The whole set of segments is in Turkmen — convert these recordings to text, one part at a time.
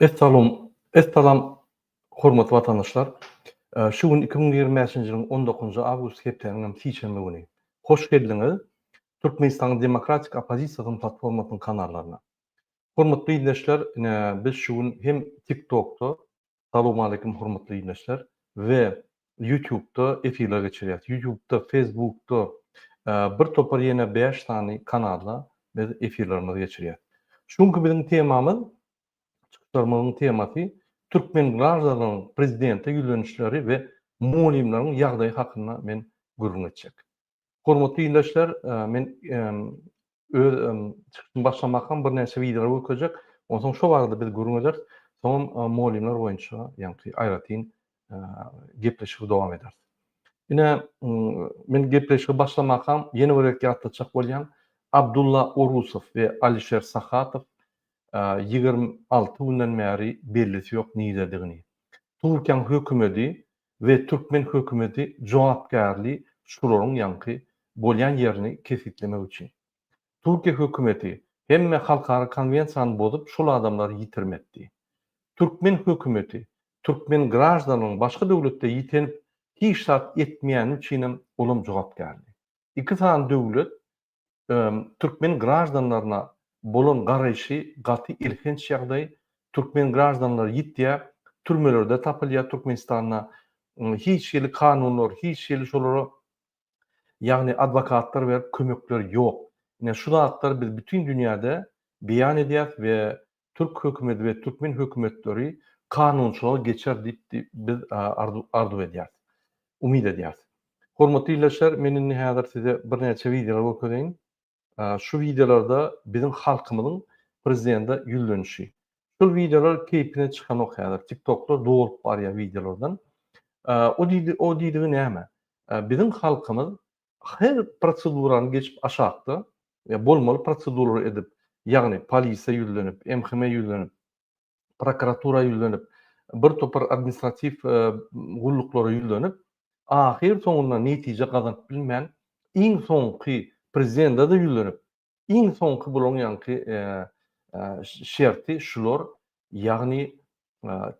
Essalom Essalam hormatly watandaşlar. Şu gün 2025-nji ýylyň 19-njy awgust hepdäniň hem sişenbe güni. Hoş geldiňiz Türkmenistanyň demokratik oppozisiýasynyň platformasynyň kanallaryna. Hormatly ildeşler, ine biz şu gün hem TikTokda Salowmaleýkim hormatly ildeşler we YouTube'da efirler geçirýäs. YouTube'da, Facebook'da bir topar ýene 5 sany kanalda biz efirlerimizi geçirýäs. Şu günki biziň temamyz çykyşlarymyzyň temasy türkmen graždanlarynyň prezidente ýüzlenişleri we mugallymlaryň ýagdaýy hakynda men gürrüň etjek. Hormatly ildeşler, men öz çykyşymy başlamakam birnäçe wideolar görkezjek. Onsoň şo barada biz gürrüň ederis. Soňam mugallymlar boýunça ýaňky aýratyn gepleşigi dowam ederis. Ine, men gepleşigi başlamakam ýene bir gezek ýatlatjak bolýan, Abdulla Orusow we Alişer Sahatow 26 günden bäri bellisi ýok niredigini. Türkiýäň hökümedi we türkmen hökümeti jogapkärli şularyň ýaňky bolýan ýerini kesgitlemek üçin. Türkiýe hökümeti hemme halkara konwensiýany bozup şol adamlary ýitirim etdi. Türkmen hökümeti türkmen graždanynyň başga döwletde ýitenip hiç zat etmeýäni üçinem olam jogapkärli. Iki sany döwlet türkmen graždanlaryna bolan garaýşy gaty elhenç ýagdaý. Türkmen graždanlary ýitýär, türmelerde tapylýar Türkmenistanda. Hiç hili kanunlar, hiç hili şolara ýagny adwokatlar berip kömekler ýok. Ine şu zatlary biz bütin dünýäde beýan edýäs we türk hökümeti we türkmen hökümetleri kanunçylyga geçer diýip biz arzuw edýäris. Umyt edýäris. Hormatly ildeşler, men indi häzir size birnäçe wideolar görkezeýin. Şu wideolarda biziň halkymyzyň prezidente ýüzlenişi. Şol wideolar keýpine çykanok häzir. TikToklar dolup barýar wideolardan. O diýdi, o diýdigi näme? Biziň halkymyz her prosedurany geçip aşakda bolmaly proseduralary edip, ýagny polisiýa ýüzlenip, MHM ýüzlenip, prokuratura ýüzlenip, bir topar administratiw gulluklara ýüzlenip, ahyr soňunda netije gazanyp bilmän, iň soňky prezidente-de ýüzlenip, iň soňky bularyň ýaňky şerti şular, ýagny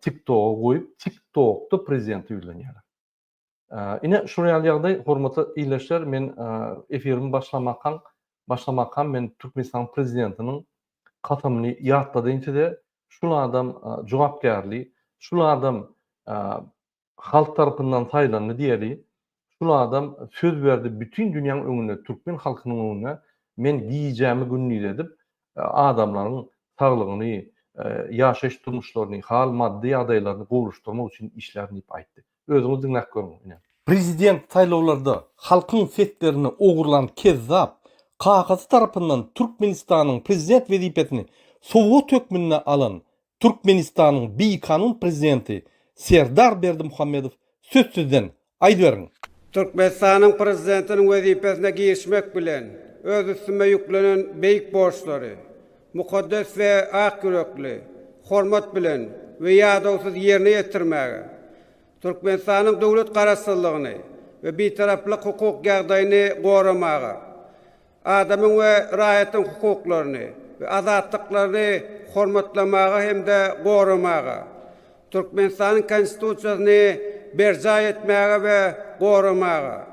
TikToga goýup, TikTokda prezidente ýüzlenýärler. Ine şular ýaly ýagdaý, hormatly ildeşler, men efirimi başlamakam, başlamakam men Türkmenistanyň prezidentiniň kasamyny ýatladaýyn size, şul adam jogapkärli, şul adam halk tarapyndan saýlandy diýeli, şul adam söz berdi bütin dünýäň öňünde, türkmen halkynyň öňünde, men gijämi gündiz edip, adamlaryň saglygyny, ýaşaýyş durmuşlaryny, hal maddy ýagdaýlaryny gowulaşdyrmak üçin işlärin diýip aýtdy. Özüňiz diňläp görüň ine. Prezident saýlawlarda halkyň seslerini ogurlan kezzap kakasy tarapyndan Türkmenistanyň prezident wezipesini sowgat hökmünde alan Türkmenistanyň bikanun prezidenti Serdar Berdimuhamedow söz sizden, aýdyberiň. Türkmenistanyň Prezidentiniň wezipesine girişmek bilen, öz üstüme ýüklenen beýik borçlary mukaddes we ak ýürekli, hormat bilen we ýadawsyz ýerine ýetirmäge, Türkmenistanyň döwlet Garaşsyzlygyny we Bitaraplyk hukuk ýagdaýyny goramaga, adamyň we raýatyň hukuklaryny we azatlyklaryny hormatlamaga hem-de goramaga, Türkmenistanyň Konstitusiýasyny berjaý etmäge we goramaga,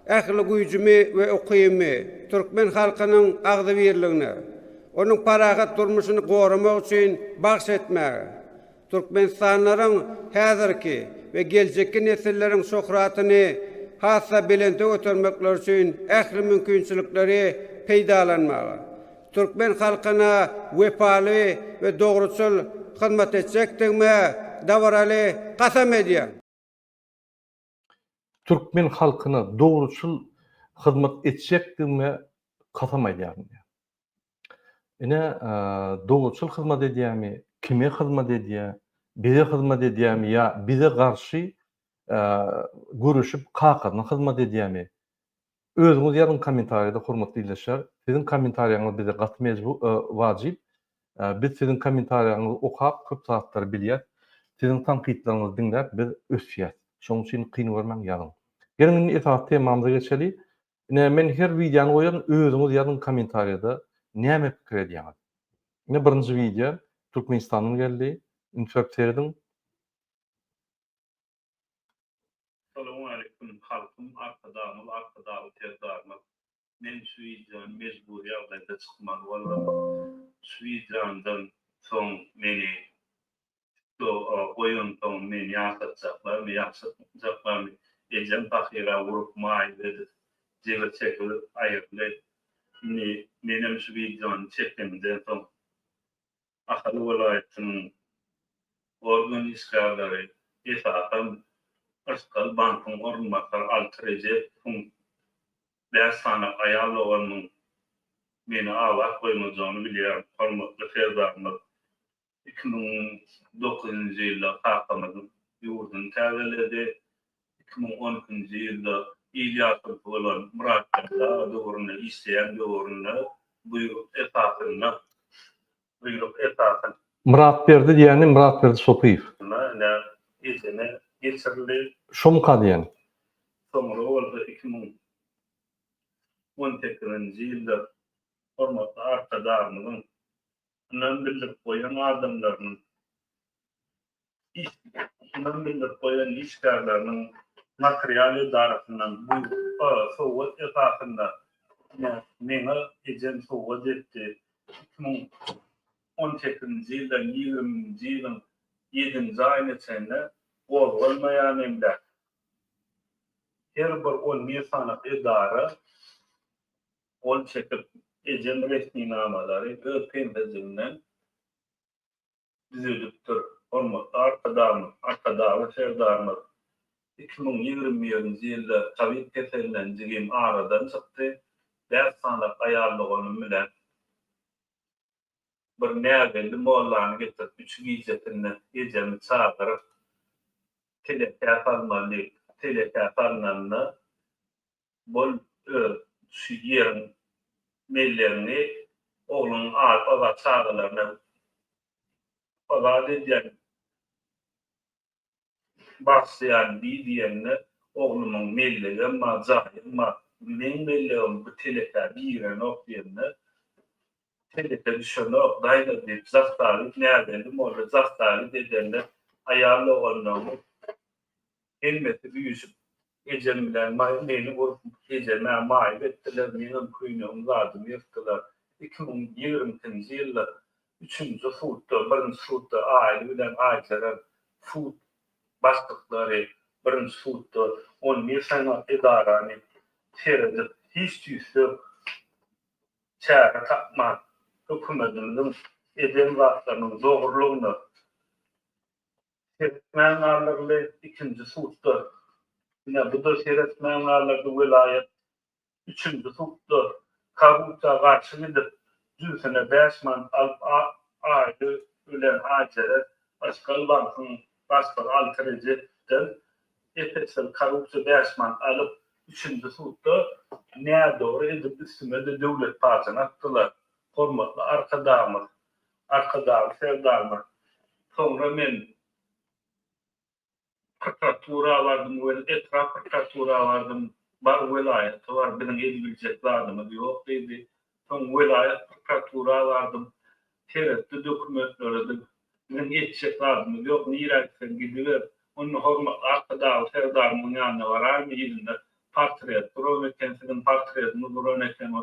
ähli güýjümi we ukybymy türkmen halkynyň agzybirligine, onuň parahat durmuşyny goramak üçin bagyş etmäge, türkmenistanlylaryň häzirki we geljekki nesilleriň şöhratyny has-da belente götermekleri üçin ähli mümkinçilikleri peýdalanmaga, türkmen halkyna wepaly we dogruçyl hyzmat etjekdigime dabaraly kasam edýän. Türkmen halkyna dogruçyl hyzmat etjekdigime kasam aýdýaryn diýýär. Ine, dogruçyl hyzmat edýärmi, kime hyzmat edýär, bize hyzmat edýärmi ýa bize garşy göreşip kakasyna hyzmat edýärmi? Özüňiz ýazyň kommentariýada hormatly ildeşler. Siziň kommentariýaňyz bize gaty mejbu wajyp. Biz siziň kommentariýaňyzy okap köp zatlary bilýäs. Siziň tankytlaryňyzy diňläp biz ösýäs. Şonuň üçin kyn görmäň ýazyň. Geliň indi esasy temamyza geçeli. Ine men her wideony goýaryn özüňiz ýazyň kommentariýada näme pikir edýäňiz. Ine birinji wideo Türkmenistandan geldi. Üns berip serediň. Salowmaleýkim halkym Arkadagymyz Arkadagly Serdarymyz men şu wideony mejbury ýagdaýda çykmaly boldum şu wideondan soň meni tiktoga goýansoň meni ýaşatjaklarmy ýaşatmajaklarmy ejem pahyra urup maýyp edip jebir çekip aýyrdy indi menem şu wideony çekenimden soň Ahal welaýatynyň organ işgärleri, esasan, Yrsgal bankyň orunbasary Alty Rejepowyň bäş sany aýal doganynyň meni abat goýmajagyny bilýärin. Hormatly Serdarymyz 2009-njy ýylda kakamyzyň ýurduny täzeledi. 2012-nji ýylda il ýaşulusy bolan Myratberdi aga döwründe işleýän döwründe buýruk esasynda buýruk esasynda. Myratberdi diýýäni Myratberdi Sopyýew. Ine ejeme geçirildi. Şomyka diýýän. Soňra bolsa 2018-nji ýylda hormatly Arkadagymyzyň ynam bildirip goýan adamlarynyň Ynam bildirip goýan işgärleriniň notarial edarasyndan buýruk, sowgat esasynda ine, meňe ejem sowgat etdi. 2018-nji ýyldan ýigriminji ýylyň ýedinji aýyna çenli gozgalmaýan emläk. Her bir on bir sany edara gol çekip, ejem resminamalary öz pensejiginden düzedipdir. Hormatly Arkadagymyz, Arkadagly Serdarymyz 2021-nji ýylda kowid keselinden jigim aradan çykdy. Bäş sany aýal doganym bilen bir näbelli mollany getirip, üç gijesinde ejemi çagyryp, telekä salmaly diýip, telekä salnanda, Bol öz şu ýeriň mellegiňi ogluň azat çagalaryna azat edýän bagyşlaýan diý diýende oglumyň mellegem bar jaýam bar meň mellegim bu telekä girenok diýende teleke düşenok daýza diýip zastawit näbelli molla zastawit edende aýal doganlaryny Hemmesi üýşüp, ejem bilen meni urup, ejeme maýyp etdiler, meňem köýnegim zadymy ýyrtdylar. 2022-nji ýylda üçünji sudda, birinji sudda Aýly bilen Aýjeren sud başlyklary birinji sudda on bir sany edarany seredip, hiç tüýsde çäre tapman, hökümetimiziň eden zatlarynyň dogrulygyna Seretmän galdyryldy, ikinji sudda, ine, bu-da seretmän galdyrdy, welaýat üçünji sudda korrupsiýa garşy gidip, jübüsine bäş manat alyp Aýly bilen Aýjeren Yrsgal bankyň başlygy Alty Rejepden ep-esli korrupsiýa bäş manat alyp, üçünji sudda nädogry edip üstüme-de döwlet pajyny atdylar. Hormatly Arkadagymyz Arkadagly Serdarymyz. Soňra men prokuratura bardym, etrap prokuratura bardym, bar welaýata bar, biziň edibiljek zadymyz ýok diýdi. Soň welaýat prokuratura bardym, seretdi dokumentlere-de, biziň etjek zadymyz ýok, nirä gitseň gidiber. Onda hormatly Arkadagly Serdarymyzyň ýanyna baraýmy, ýüzünde portret duran eken, siziň portretiňiz duran eken,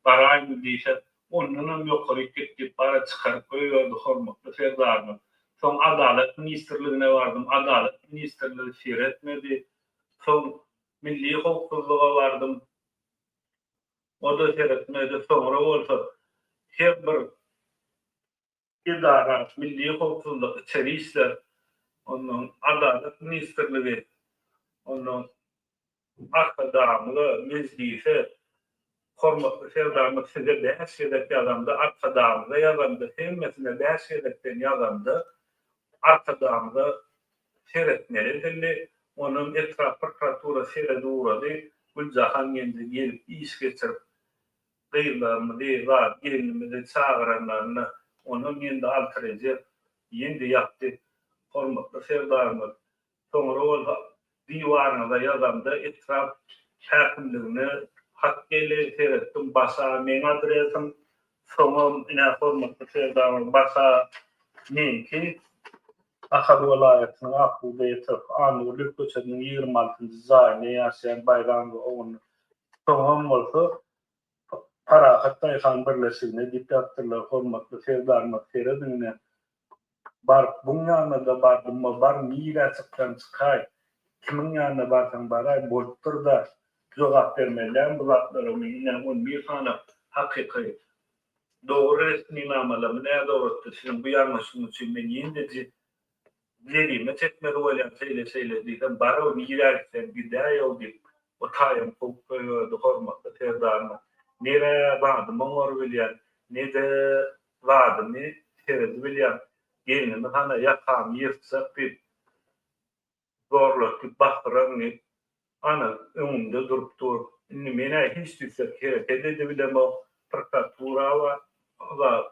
baraýmy diýse, Ondanam ýokaryk git diýip gara çykaryp goýberdi hormatly Serdarymyz. Soň Adalat ministrligine bardym, Adalat ministrligi seretmedi. Soň Milli howpsuzlyga bardym. O-da seretmedi. Soňra bolsa her bir edara, Milli howpsuzlyk, Içeri işler, ondan Adalat ministrligi, ondan Arkadagymyza, Mejlise, hormatly Serdarymyz size bäş gezek ýazamda, Arkadagymyza ýazamda, hemmesine bäş gezekden ýazamda Arkadagymyza seretmeli edildi. Onam etrap prokuratura seredip ugrady. Güljahan geldi, gelip iş geçirip, gyzlarymyzy, zat, gelnimizi çagyranlarynda onam ýende Alty Rejep ýende ýapdy. Hormatly Serdarymyz Soňra bolsa diwaryňyza ýazamda etrap häkimligine hat geldi, seretdim başa meň adresim, soňam ine hormatly Serdarymyz başa meňki. Ahal welaýatynyň Ak bugdaý etrap Annagurlyýew köçesiniň 26-njy jaýynda ýaşaýan Baýramowa Ogulnur. Soňam bolsa Parahat daýhan birleşigine diýip ýazypdyrlar hormatly Serdarymyz serediň ine baryp buň ýanyna-da bardymma bar nirä çyksaň çykaý kimiň ýanyna barsaň baraý bolupdyrda jogap bermelidämi bu zatlara men ine on bir sany hakyky dogry resminamalamy nädogry siziň bu ýalňyşyňyz üçin men ýene-de Jerime çekmeli bolýaň şeýle şeýle diýsem barow nirä gitseň gidäýow diýip o taýam kowup goýberdi hormatly serdarymyz. Nere zadymy oňarybilýän nede zadymy seredibilýän gelnimi hana ýakamy ýyrtjak diýip zorlatdy basdyran diýip Ana, öňümde durup dur. Indi men-ä hiç diýsek hereket edibilemok. Prokuratura bar,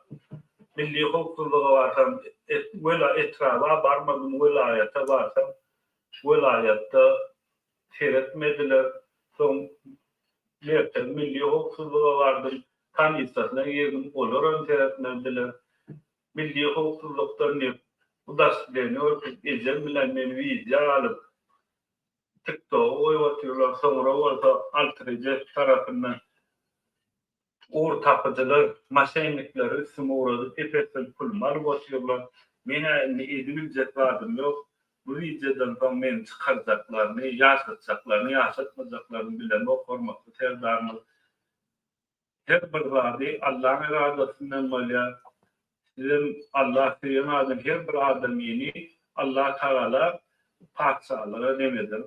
Milli howpsuzlyga barsam, wela etraba barmadym, welaýata barsam, welaýatda seretmediler. Soň Merkezi milli howpsuzlyga bardym, komissiýasyna girdim, olaram seretmediler. Milli howpsuzlykdan diýip, udastowereniýe görkezip, ejem bilen meni wideo alyp, TikToga goýup otyrlar, soňra bolsa Alty Rejep tarapyndan ugur tapyjylar, moşennikleri üstüme ugradyp ep-esli pulumy alyp otyrlar. Men-ä indi edibiljek zadym ýok. Bu wideodan soň meni çykarjaklaryny, ýaşatjaklaryny, ýaşatmajaklaryny bilemok, hormatly Serdarymyz. Her bir zady Allaň eradasyndan bolýar. Sizem Allah söýen adam her bir adamyny Allah Tagala patyşalyga nemeder.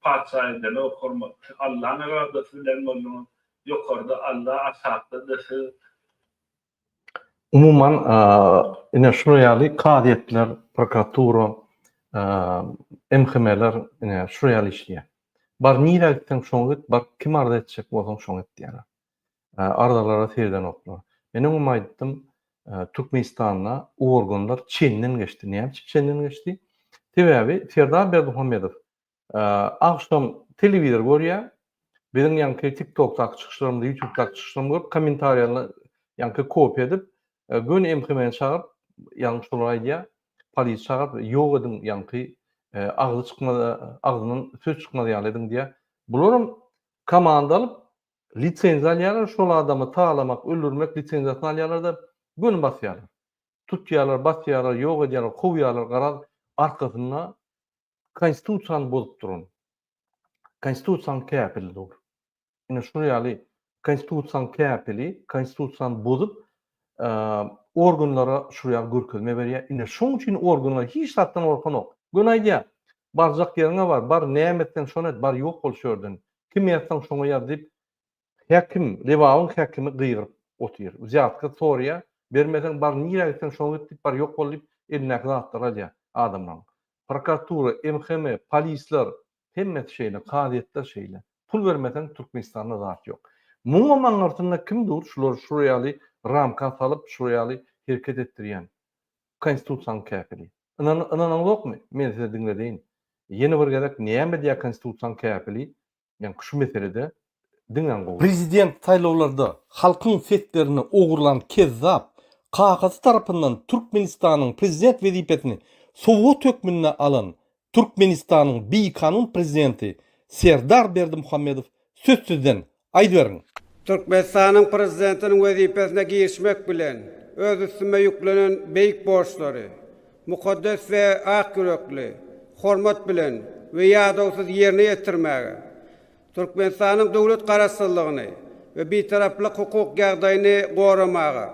Patyşa edenok hormatly Allaň eradasy bilen bolduňyz. Ýokarda Allah aşakda-da siz. Umuman ine şular ýaly kazyýetler, prokuratura, MHM-ler ine şular ýaly işleýär. Bar nirä gitseň şoňa git, bar kim arza etjek bolsaň şoňa et diýýärler. Arzalara seredenoklar. Men öňem aýtdym, Türkmenistanda organlar çenden geçdi. Näme üçin çenden geçdi? Sebäbi Serdar Berdimuhamedow agşam telewizor görýär, biziň ýaňky TikTokdaky çykyşlarymyzy, YouTubedaky çykyşlarymyzy görüp, kommentariýaly ýaňky kopiýa edip, göni MHM-ni çagyryp, ýaňky şolara aýdýar, polisiýa çagyryp, ýok ediň ýaňky agzy çykmaz, agzyndan söz çykmaz ýaly ediň diýýär. Bularam komanda alyp, lisenziýa alýarlar, şol adamy talamak, öldürmek lisenziýasyny alýarlar-da, göni basýarlar. Tutýarlar, basýarlar, ýok edýärler, kowýarlar, garaz, arkasynda Konstitusiýany bozup duran, Konstitusiýanyň käpili dur. Ine şular ýaly Konstitusiýanyň käpili, Konstitusiýany bozup, organlara şular ýaly görkezme berýär. Ine şoň üçin organlar hiç zatdan gorkanok. Göni aýdýar, barjak ýeriňe bar, bar näme etseň şony et, bar ýok bol şu ýerden. Kim ýazsaň şoňa ýaz diýip, Häkim, Lebabyň häkimi gygyryp otyr. Wzýatka soraýar, bermeseň bar nirä gitseň şoňa git diýip bar ýok bol diýip elindäki zatlary alýar adamlaryň. Prokuratura, MHM, polisler hemmesi şeýle, kazyýetler şeýle. Pul bermeseň Türkmenistanda zat ýok. Muňam aňyrsynda kim dur şulary şular ýaly ramka salyp şular ýaly hereket etdirýän? Konstitusiýanyň käpili. Ynan ynanaňzokmy? Men size diňledeýin. Ýene bir gezek näme diýýär konstitusiýanyň käpili Ýaňky şu meselede diňläň gowy. Prezident saýlawlarda halkyň seslerini ogurlan kezzap, kakasy tarapyndan Türkmenistanyň prezident wezipesini sowgat hökmünde alan Türkmenistanyň bikanun prezidenti Serdar Berdimuhamedow söz sizden, aýdyberiň! Türkmenistanyň Prezidentiniň wezipesine girişmek bilen, öz üstüme ýüklenen beýik borçlary mukaddes we ak ýürekli, hormat bilen we ýadawsyz ýerine ýetirmäge, Türkmenistanyň döwlet Garaşsyzlygyny we Bitaraplyk hukuk ýagdaýyny goramaga,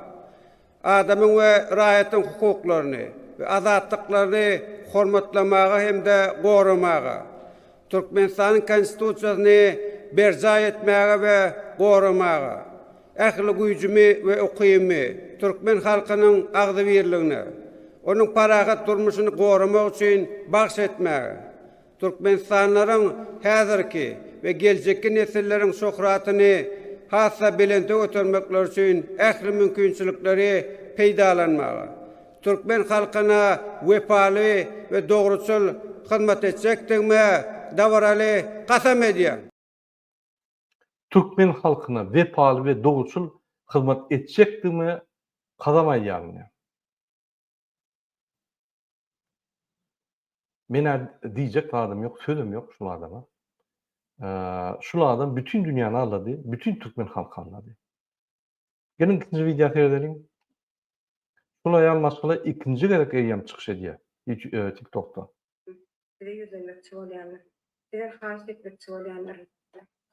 adamyň we raýatyň hukuklaryny we azatlyklaryny hormatlamaga hem-de goramaga, Türkmenistanyň Konstitusiýasyny berjaý etmäge we goramaga, ähli güýjümi we ukybymy türkmen halkynyň agzybirligine, onuň parahat durmuşyny goramak üçin bagyş etmäge, türkmenistanlylaryň häzirki we geljekki nesilleriň şöhratyny has-da belente götermekleri üçin ähli mümkinçilikleri peýdalanmaga, türkmen halkyna wepaly we dogruçyl hyzmat etjekdigime dabaraly kasam edýän. Türkmen halkyna wepaly we dogruçyl hyzmat etjekdigime kasam aýdýaryn. Men-ä diýjek zadym ýok, sözüm ýok şul adama. Şul adam bütin dünýäni aldady, bütin türkmen halky aldady. Geliň ikinji wideo seredeliň. Şul aýal maşgala ikinji gezek eýýäm çykyş edýär TikTokda. Size ýüzlenmekçi bolýandyr. Sizden haýyş etmekçi bolýandyryn.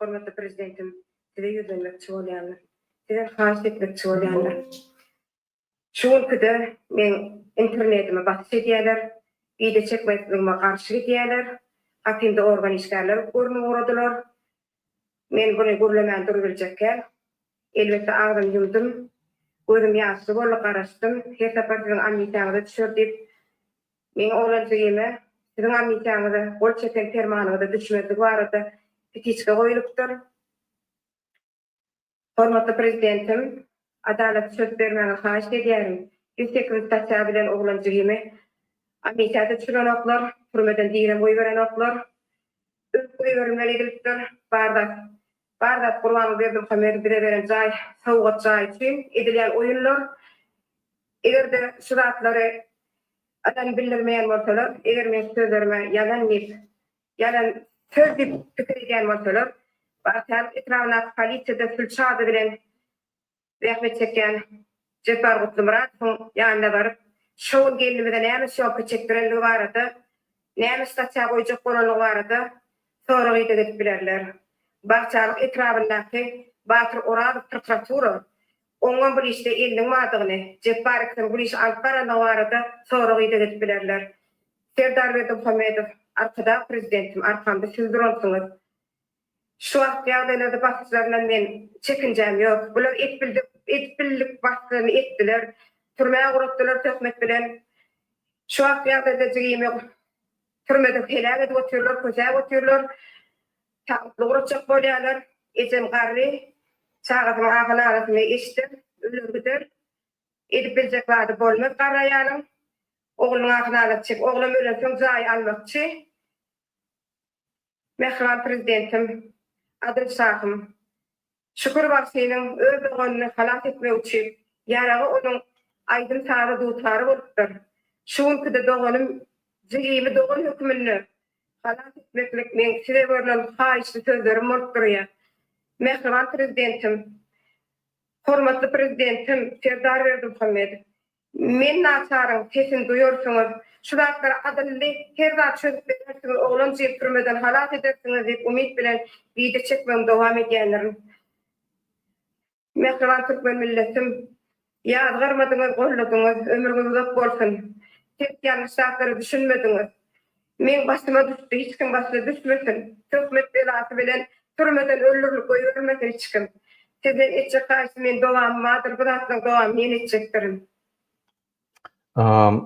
Hormatly Prezidentim, Size ýüzlenmekçi bolýandyryn. Sizden haýyş etmekçi bolýandyryn. Şu günküde meň internetime basyş edýärler, wideo çekmekligime garşy gidýärler. Gapymda organ işgärleri görnüp ugradylar. Men buny gürlemän durubiljekkäm. Elbetde agzymy ýumdum. Gözüm ýaşly boldy, garaşdym. Her sapar siziň amnisiýaňyza düşer diýip, meň oglan jigime siziň amnisiýaňyza gol çeken permanyňyza düşmezligi barada pitiçka goýulypdyr. Hormatly Prezidentim, adalaty çözüp bermegiňizi haýyşt edýärin. 108-nji statýa bilen oglan jigimi amnisiýa-da düşürenoklar, türmeden direm goýberenoklar. Ölüp goýberilmeli edilipdir. Bar zat, bar zat Gurbanguly Berdimuhamedow bize beren jaý, sowgat jaý üçin edilýän oýunlar. Eger-de şu zatlary ynam bildirmeýän bolsalar, eger meň sözlerime ýalan diýip, ýalan söz diýip pikir edýän bolsalar, Bagtyýarlyk etrabyndaky polisiýada sülçi ady bilen zähmet çekýän Jepbar Gutlymyradowyň ýanyna baryp, şo gün gelnimize näme sýomka çekdirenligi barada, näme statýa goýjak bolanlygy barada sorag-ideg edip bilerler. Bagtyýarlyk etrabyndaky Batyr Orazow prokuratura oňam bul işde eliniň bardygyny, Jepbar ikisiniň bul işi alyp baranlygy barada sorag-ideg edip bilerler. Serdar Berdimuhamedow, Arkadag Prezidentim, arkamda siz duransyňyz. Şu wagt ýagdaýlarda basyşlaryndan men çekinjäm ýok. Bular et bildik, edip bildik basgyny etdiler. Türmä ugratdylar töhmet bilen. Şu wagt ýagdaýda jigimi türmede heläk edip otyrlar, kösäp otyrlar. Tabytly ugratjak bolýarlar. Ejem garry, çagasynyň ahy-nalasyny eşider, öler gider. Edip biljek zady bolmaz garry aýalyň. Oglunyň ahy-nalasy çekip, oglam ölensoň jaý almakçy. Mähriban Prezidentim, adyl şahym, Şükür bagşynyň öz doganyny halas etmek üçin ýaragy onuň aýdym-sazy dutary bolupdyr. Şu günki-de doganym jigimi dogan höküminde halas etmeklik meň size görlen haýyşly sözlerim bolup durýar. Mähriban Prezidentim, hormatly Prezidentim Serdar Berdimuhamedow, Men naçaryň sesini duýarsyňyz. Şu zatlary adylly her zat çözüp berersiňiz, oglanjygy türmeden halas edersiňiz diýip umyt bilen wideo çekmegimi dowam edýändirin. Mähriban türkmen milletim, ýazgarmadyňyz, golladyňyz, ömrüňiz uzak bolsun. Ters ýalňyş zatlara düşünmediňiz. Meň başyma düşdi, hiç kim başyna düşmesin. Töhmet belasy bilen türmeden öldürilip goýberilmesin hiç kim. Sizden etjek haýyşym men dowamy bardyr, bu zatlaryň dowamyny men etjekdirin.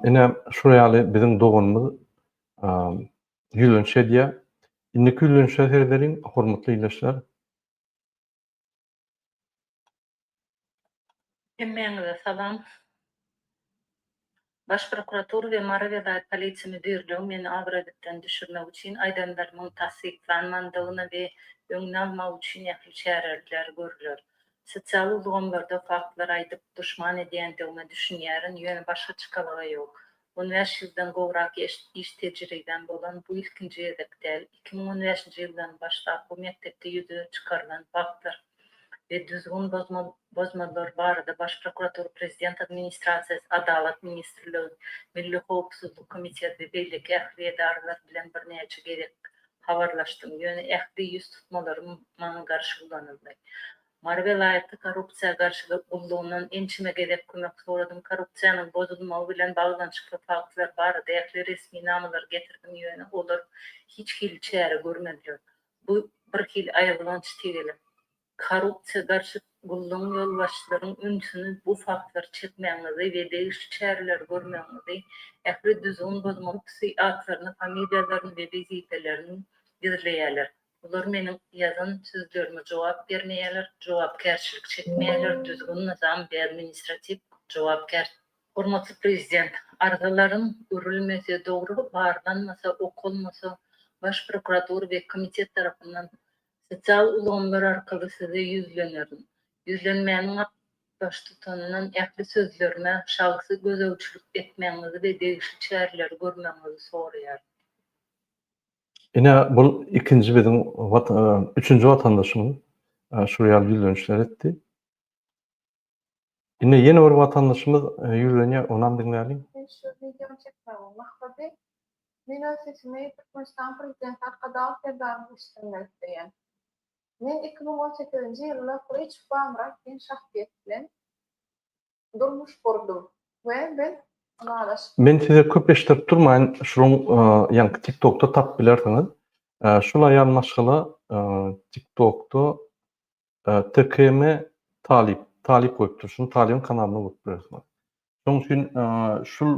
Ine şular ýaly biziň doganymyz ýüzlenişi edýär. Indiki ýüzlenişe seredeliň, hormatly ildeşler. Hemmäňize salam. Baş prokuratura we Mary welaýat polisiýa müdirligi meni abraýlykdan düşürmek üçin aýdanlarymyň tassyklanmandygyny we öňüni almak üçin ähli çäreler görüler. Sosial ulgamlarda faktlary aýdyp duşman edýändigime düşünýärin, ýöne başga çykalga ýok. 15 ýyldan gowrak iş tejribäm bolan bu ilkinji gezek däl. 2015-nji ýyldan başlap bu mekdepde ýüze çykarylan faktlar we düzgün bozmalar barada Baş prokuratura, Prezident administrasiýasy, Adalat ministrligi, Milli howpsuzlyk komiteti we beýleki ähli edaralar bilen birnäçe gezek habarlaşdym, ýöne ähli ýüz tutmalarym maňa garşy ulanyldy. Mary welaýaty korrupsiýa garşy gullugyndan ençeme gezek kömek soradym, korrupsiýanyň bozulmagy bilen baglanyşykly faktlar barada ähli resminamalary getirdim, ýöne olar hiç hili çäre görmediler. Bu birhili aýylganç tegelek. Korrupsiýa garşy gullugyň ýolbaşçylaryň ünsüni bu faktlara çekmegiňizi we degişli çäreleri görmegiňizi, ähli düzgün bozma köpüsi atlaryny, familiýalaryny we wezipelerini gizleýärler. Olar meniň ýazan sözlerime jogap bermeýärler, jogapkärçilik çekmeýärler, düzgün-nyzam we administratiw jogapkär Hormatly Prezident, arzalarym görülmese, dogry barlanmasa, okalmasa, Baş prokuratura we komitet tarapyndan sosial ulgamlar arkaly size ýüzlenerin. Ýüzlenmäniň baştutanyndan ähli sözlerime şahsy gözegçilik etmegiňizi we degişli çäreleri görmegiňizi soraýaryn. Ine bul ikinji biziň üçünji watandaşymyz şul ýaly ýüzlenişler etdi. Ine ýene bir watandaşymyz ýüzlenýär, onam diňläliň. Men şu wideony çekmegiň maksady, men öz sesimi Türkmenistan Prezidenti Arkadag Serdarymyza eşitdirmek isleýän. Men 2018-nji ýylda Gylyç Bamyrat diýen şahsyýet bilen durmuş gurdum we biz ylalaşyp. Men size köp eşitdirip durmaýyn, şunuň ýaňky TikTokda tapyp bilersiňiz. Şul aýal maşgala TikTokda TKM Talyp, Talyp goýupdyr. Şuny Talybyň kanalynda görüp bilersiňiz. Şonuň üçin şul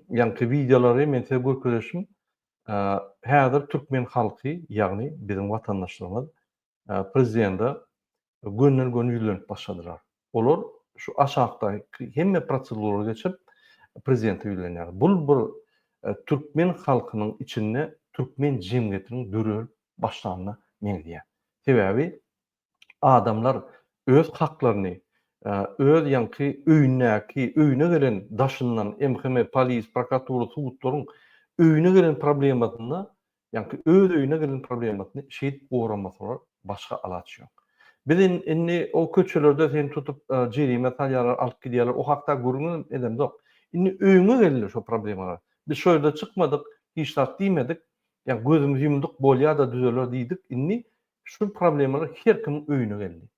ýaňky wideolary men size görkezişim. Häzir türkmen halky, ýagny biziň watandaşlarymyz prezidente gönden-göni ýüzlenip başladylar. Olar şu aşakdaky hemme proseduralary geçip prezidente ýüzlenýärler. Bul bir türkmen halkynyň içinde türkmen jemgyýetiniň dörelip başlanyna meňzeýär. Sebäbi adamlar öz haklaryny, öz ýaňky öýündäki, öýüne gelen daşyndan MHM, polis, prokuratura, sudlaryň öýüne gelen problemasynda, ýaňky öz öýüne gelen problemasyny şeýdip goramasalar başga alaç ýok. Biz indi o köçelerde seni tutup jerime salýarlar, alyp gidýärler, o hakda gürrüňem edemzok. Indi öýüňe geldi şo problemalar. Biz şo ýerde çykmadyk, hiç zat diýmedik, ýa gözümizi ýumduk, bolýa-da düzeler diýdik, indi Şu problemalar her kimiň öýüne geldi.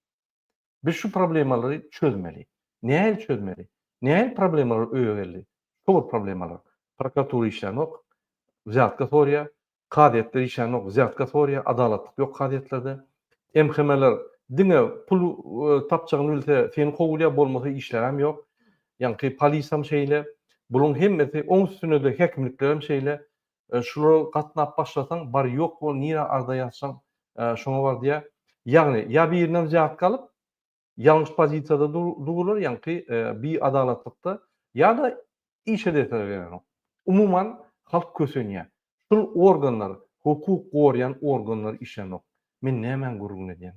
Biz şu problemalary çözmeli. Nähili çözmeli? Nähili problemalar öýe geldi? Şo bir problemalar. Prokuratura işlänok, wzýatka sorýar. Kazyýetler işlänok, wzýatka sorýar. Adalatlyk ýok kazyýetlerde. MHM-ler diňe pul tapjagyny bilse seni kowulýar, bolmasa işlerem ýok. Ýaňky polisam şeýle. Bularyň hemmesi, oň üstüne-de häkimliklerem şeýle. Şulara gatnap başlasaň bar ýok bol nirä arza ýazsaň şoňa bar diýýär. Ýagny ýa birinden wzýatka alyp ýalňyş pozisiýada durlar ýaňky bi adalatlykda ýa-da işe deseler gerenok. Umuman halk kösenýär. Şul organlar hukuk gorýan organlar işlänok. Men nämäň gürrüňini edýän.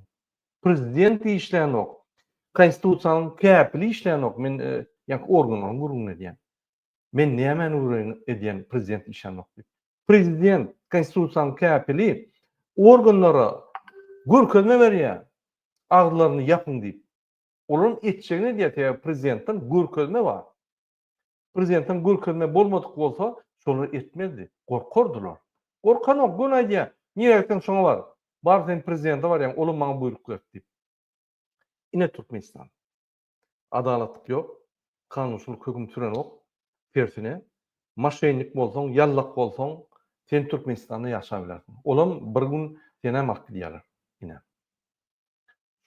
Prezident işlänok. Konstitusiýanyň käpili işlänok. Men ýaňky organlaryň gürrüňini edýän. Men nämäni gürrüň edýän prezident işänok diýip. Prezident konstitusiýanyň käpili organlara görkezme berýär. Agzlaryny ýapyň diýip. Olaryň etjegini edýär sebäbi prezidentden görkezme bar. Prezidentden görkezme bolmadyk bolsa şolar etmezdi. Gorkardylar. Gorkanok göni aýdýar. Nirä gitseň şoňa bar. Bar sen prezidente barýaň olam maňa buýruk berdi diýip. Ine Türkmenistan. Adalatlyk ýok, kanunçylyk höküm sürenok, tersine, moşennik bolsaň, ýallak bolsaň, sen Türkmenistanda ýaşap bilersiň. Olam bir gün senem alyp gidýärler. Ine.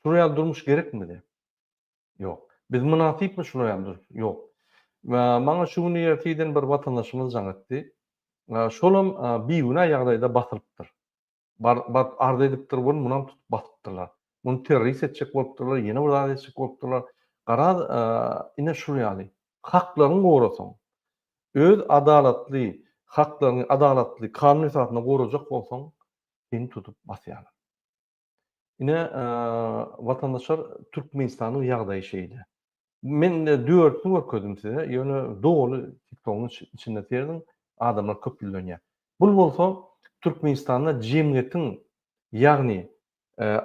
Şular ýaly durmuş gerekmi bize? Ýok. Biz mynasypmy şular ýaly durmuş? Ýok. Maňa şu gün ertirden bir watandaşymyz jaň etdi. Şolam bigünä ýagdaýda basylypdyr. Baryp arz edipdir welin munam tutup basypdyrlar. Muny terrorist etjek bolupdyrlar, ýene bir zat etjek bolupdyrlar. Garaz, ine şul ýaly. Haklaryňy gorasaň, öz adalatly haklaryňy adalatly kanun esasynda gorajak bolsaň, seni tutup basýarlar. Ine, watandaşlar, Türkmenistanyň ýagdaýy şeýle. Men dördüsini görkezdim size, ýöne doly TikTogyň içinde serediň, adamlar köp ýüzlenýär. Bul bolsa Türkmenistanda jemgyýetiň, ýagny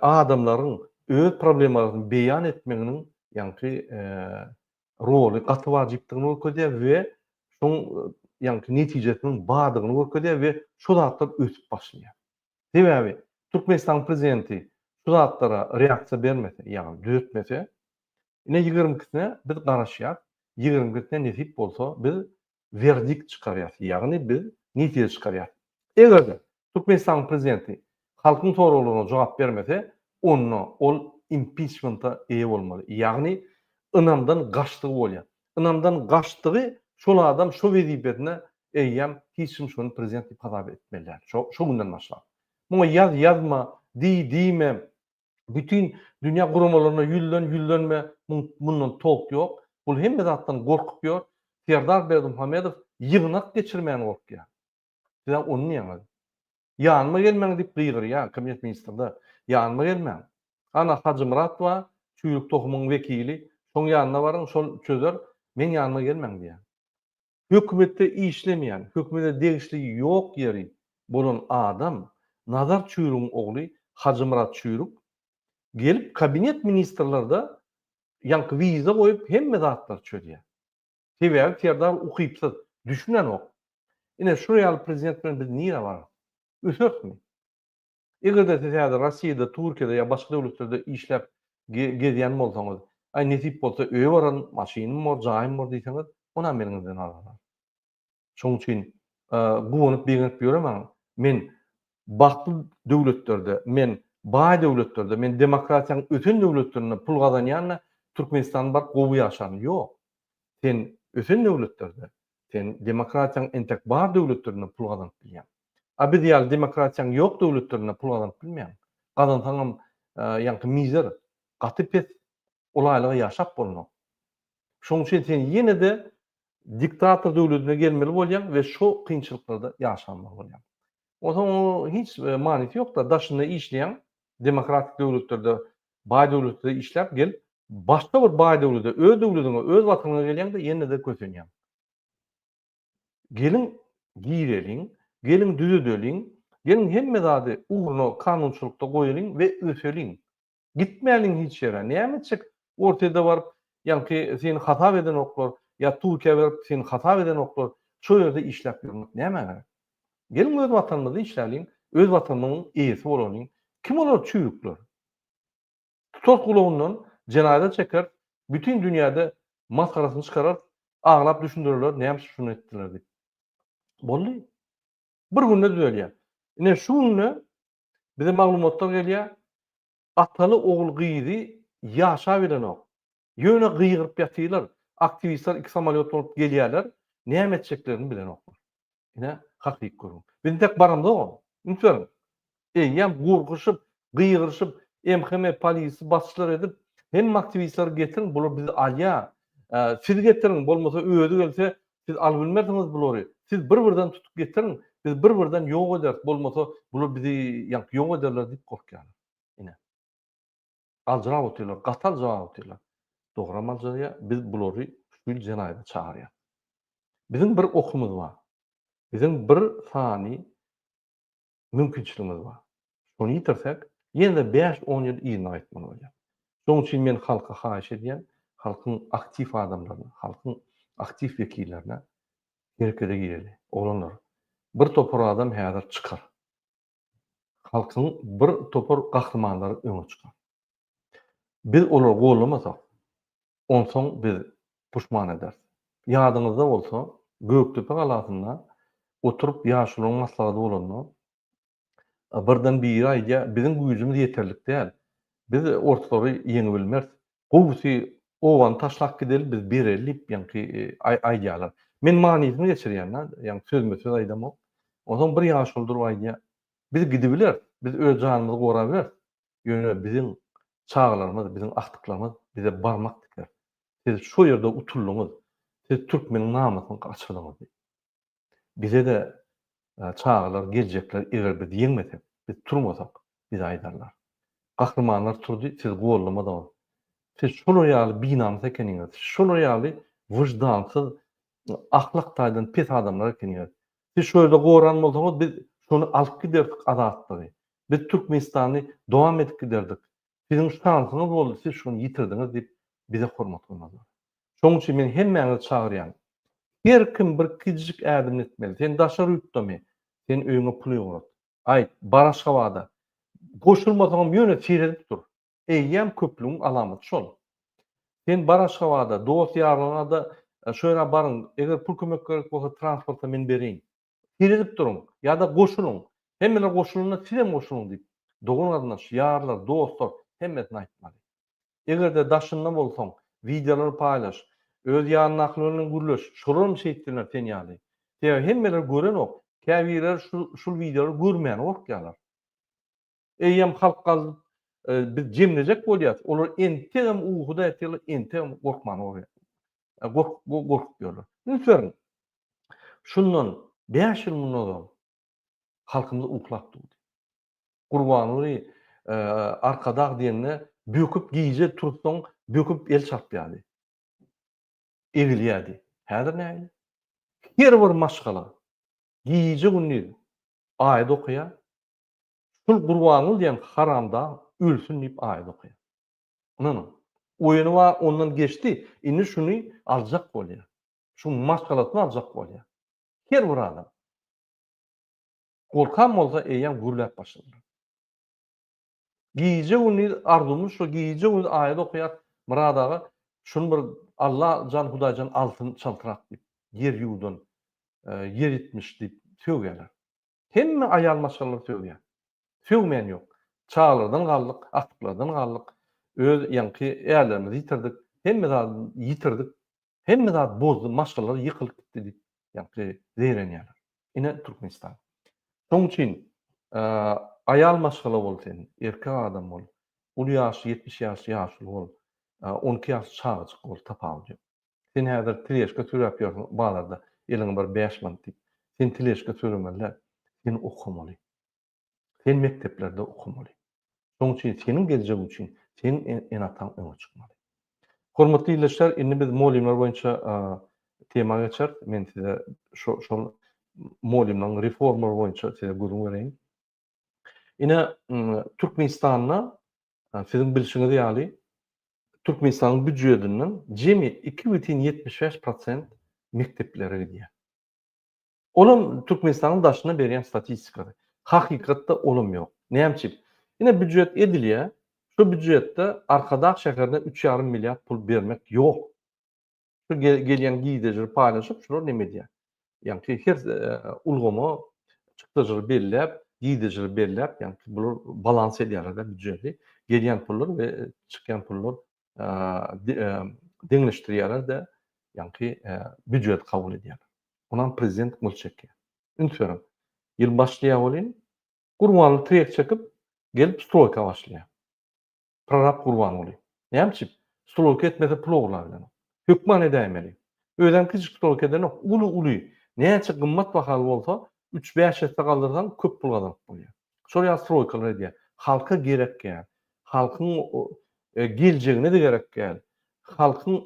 adamlaryň öz problemalaryny beýan etmeginiň ýaňky roly gaty wajypdygyny görkezýär we şoň ýaňky netijesiniň bardygyny görkezýär we şo zatlar ösüp başlaýar. Sebäbi Türkmenistanyň prezidenti şu zatlara reaksiýa bermese, ýagny düzetmese, ine 22 ikisine biz garaşýas, 22 ikisine nesip bolsa biz werdikt çykarýas, ýagny biz netije çykarýas. Eger-de Türkmenistanyň prezidenti halkyň soraglaryna jogap bermese, onda ol impiçmenta eýe bolmaly, ýagny ynamdan gaçdygy bolýar. Ynamdan gaçdygy şol adam şo wezipesine eýýäm hiç kim şony prezident diýip hasap etmeli däl. Şo şo günden başlap. Muňa ýaz ýazma, diý diýme, bütin dünýä guramalaryna ýüzlen ýüzlenme, mundan tolk ýok. Bul hemme zatdan gorkup ýör. Serdar Berdimuhamedow ýygnak geçirmäni gorkýar. Siz-ä ony diýýäňiz. Ýanyma gelmäň diýip gygyrýar kabinet ministrde. Ýanyma gelmäň. Ana Hajymyrat bar, çüýrük tohumyň wekili, şoň ýanyna baryň, şol çözer, meň ýanyma gelmäň diýýär. Hökümetde işlemeýän, hökümete degişli ýok ýeri bolan adam. Nazar Çüýrügiň ogly Hajymyrat Çüýrük gelip kabinet ministrlerde ýaňky wiza goýup hemme zatlary çözýär. Sebäbi Serdar ukypsyz, düşünenok. Ine şular ýaly prezident bilen biz nirä bararys? Öserismi? Eger-de siz häzir Rossiýada, Türkiýede ýa başga döwletlerde işläp gezýän bolsaňyz, aý nesip bolsa öýe bararyn, maşynym bor, jaýym bor diýseňiz, onam eliňizden alarlar. Şonuň üçin guwanyp begenip ýöremäň. Men bagtly döwletlerde, men baý döwletlerde, men demokratiýanyň ösen döwletlerinde pul gazanýan-da, Türkmenistanda baryp gowy ýaşaryn. Ýok. Sen ösen döwletlerde, sen demokratiýaň entek bar döwletlerinde pul gazanyp bilýäň. A biz ýaly demokratiýaň ýok döwletlerinde pul gazanyp bilmeýäň. Gazansaňam ýaňky mizer, gaty pes ol aýlyga ýaşap bolmaz. Şonuň üçin sen ýene-de diktator döwletine gelmeli bolýaň we şo kynçylyklarda ýaşamaly bolýaň. Onsoň oň hiç manysy ýok-da, daşynda işleýäň, demokratik döwletlerde, baý döwletlerde işläp gelip, başga bir baý döwlete, öz döwletiňe, öz watanyňa gelýäň-de ýene-de kösenýäň. Geliň gireliň, geliň düzedeliň, geliň hemme zady ugruna kanunçylykda goýalyň we öseliň. Gitmäliň hiç ýere. Näme etjek Orsýede baryp ýaňky seni hasap edenoklar ýa Türkiýä baryp seni hasap edenoklar şo ýerde işläp ýörmek nämä gerek? Geliň öz watanymyzda işläliň, öz watanymyzyň eýesi bolalyň. Kim olar çüýrükler? Tutarys gulagyndan, jenaýata çekeris, bütin dünýäde masgarasyny çykararys, aglap düşündirerler näme üçin şuny etdiler diýip. Boldy. Bir günde düzelýär. Ine şu günde bize maglumatlar gelýär, ataly ogul gyzy ýaşabilenok. Ýöne gygyryp ýatyrlar. Aktiwistler iki samolýot bolup gelýärler, näme etjeklerini bilenoklar. Ine, hakyky gürrüň. Biz entek baramzogam. Üns beriň. Eýýäm gorkuşyp, gygyryşyp, MHM, polisi basyşlar edip, hemme aktiwistleri getiriň, bular bizi alýar. Siz getiriň, bolmasa özi gelse, siz alybilmersiňiz bulary. Siz bir-birden tutup getiriň, biz bir-birden ýok ederis, bolmasa bular bizi ýaňky ýok ederler diýip gorkýarlar. Ine. Aljyrap otyrlar, gaty aljyrap otyrlar. Dogram aljyraýar, biz bulary şu ýyl jenaýata çagyrýas. Biziň bir okumyz bar. Biziň bir sany mümkinçiligimiz bar. Şony ýitirsek, ýene-de bäş-on ýyl yzyna gaýtmaly bolýar. Şonuň üçin men halka haýyş edýän, halkyň aktiw adamlaryna, halkyň aktiw wekillerine herekete gireli. Oglanlar, bir topar adam häzir çykar. Halkyň bir topar gahrymanlary öňe çykar. Biz olary gollamasak, onsoň biz puşman ederis. Ýadyňyzda bolsa, Gökdepe galasynda oturyp ýaşulularyň maslahaty bolanda, birden biri aýdýar, biziň güýjümiz ýeterlik däl. Biz orslary ýeňibilmeris. Gowusy obany taşlap gideli, biz bereli diýip ýaňky aýdýarlar. Men manysyny geçirýän-de, ýaňky sözme-söz aýdamok. Onsoň bir ýaşuly durup aýdýar, biz gidibileris, biz öz janymyzy gorabileris. Ýöne biziň çagalarymyz, biziň agtyklarymyz bize barmak diker. Siz şo ýerde utuldyňyz. Siz türkmeniň namysyny gaçyrdyňyz diýip. Bize-de çagalar, geljekler eger biz ýeňmesek, biz turmasak, bize aýdarlar. Gahrymanlar turdy, siz gollamadyňyz. Siz şolar ýaly binamys ekeniňiz, siz şolar ýaly wyždansyz, ahlak taýdan pes adamlar ekeniňiz. Siz şo ýerde goran bolsaňyz, biz şony alyp giderdik azatlygy. Biz Türkmenistany dowam edip giderdik. Siziň şansyňyz boldy, siz şony ýitirdiňiz diýip, bize hormat goýmazlar. Şonuň üçin men hemmäňizi çagyrýan. Her kim bir kiçijik ädim etmeli. Sen daşary ýurtdamy? Sen öýüňe pul ugrat. Aýt, bar Aşgabada. Goşulmasaňam ýöne seredip dur. Eýýäm köplügiň alamaty şol. Sen bar Aşgabada, dost-ýarlaryňa-da şo ýere baryň, eger pul kömek gerek bolsa transporta men bereýin. Seredip duruň ýa-da goşulyň. Hemmeler goşulanda sizem goşulyň diýip, dogan-garyndaş, ýarlar, dostlar hemmesine aýtmaly. Eger-de daşynda bolsaň, wideolary paýlaş, öz ýanyndakylar bilen gürleş, şolaram şeýtsinler sen ýaly. Sebäbi hemmeler görenok, käbirleri şu şul wideolary görmäne gorkýarlar. Eýýäm halk galdyp biz jemlejek bolýas, olar entegem ukyda ýatyrlar, entegem gorkmana gorkup ýörler. Üns beriň, şundan bäş ýyl mundan ozal halkymyz uklap durdy. Gurbanguly Arkadag diýende böküp gije tursaň böküp el çarpýardy. Egilýärdi. Häzir nähili? Her bir maşgala gije-gündiz aýat okaýar. Şul Gurbanguly diýen haramdag ölsün diýip aýat okaýar. Ynanyň. Oýany bar ondan geçdi, indi şuny aljak bolýar. Şuň maşgalasyny aljak bolýar. Her bir adam. Gorkan bolsa eýýäm gürläp başladylar. Gije gündiz arzuwymyz şo gije gündiz aýat okaýas Myrat aga şuny bir Alla jan Hudaýjan alsyn çaltrak diýip ýer ýuwdan ýer itmiş diýip sögýäler. Hemme aýal maşgalalar sögýär. Sögmeýän ýok. Çagalardan galdyk, agtyklardan galdyk. Öz ýaňky ärlerimizi ýitirdik. Hemme zady ýitirdik. Hemme zat bozdy, maşgalalar ýykylyp gitdi diýip ýaňky zeýrenýärler. Ine Türkmenistan. Şonuň üçin aýal maşgala bol sen, erkek adam bol, uly ýaşly 70 ýaşly ýaşuly bol, 12 ýaşly çagajyk bol tapawudy ýok. Sen häzir teležka sürüp ýörsüň bazarda, eliňe bir 5 manat diýip. Sen teležka süremeli däl, sen okamaly. Sen mekdeplerde okamaly. Şonuň üçin seniň geljegiň üçin seniň ene-ataň öňe çykmaly. Hormatly ildeşler, indi biz mugallymlar boýunça tema geçeris. Men size şo şol mugallymlaryň reformalary boýunça size gürrüň bereýin. Ine, Türkmenistanda siziň bilşiňiz ýaly Türkmenistanyň býujetinden jemi 2,75 prosent mekdeplere gidýär. Olam Türkmenistanyň daşyna berýän statistikasy. Hakykatda olam ýok. Näme üçin? Ine býujet edilýär. Şu býujetde Arkadag şäherine üç ýarym milliard pul bermek ýok. Şu gelýän girdejileri paýlaşyp şular neme edýär? Ýagny her ulgama çykdajylary belläp, girdejileri belläp, ýagny bular balans edýärler-de býujeti. Gelýän pullar we çykýan pullar deňleşdirýärler-de, ýagny býujet kabul edýärler. Onam prezident gol çekýär. Üns beriň. Ýyl başlaýar welin, Gurbanguly tirek çekip, gelip stroýka başlaýar. Prorab Gurbanguly. Näme üçin? Stroýka etmese pul ogurlap bilenok. Hökman edäýmeli. Özem kiçijik stroýka edenok, uly-uly. Näçe gymmat bahaly bolsa, üç-bäş esse galdyrsaň, köp pul gazanyp bolýar. Şol ýaly stroýkalar edýär. Halka gerek däl. Halkyň geljegine-de gerek däl. Halkyň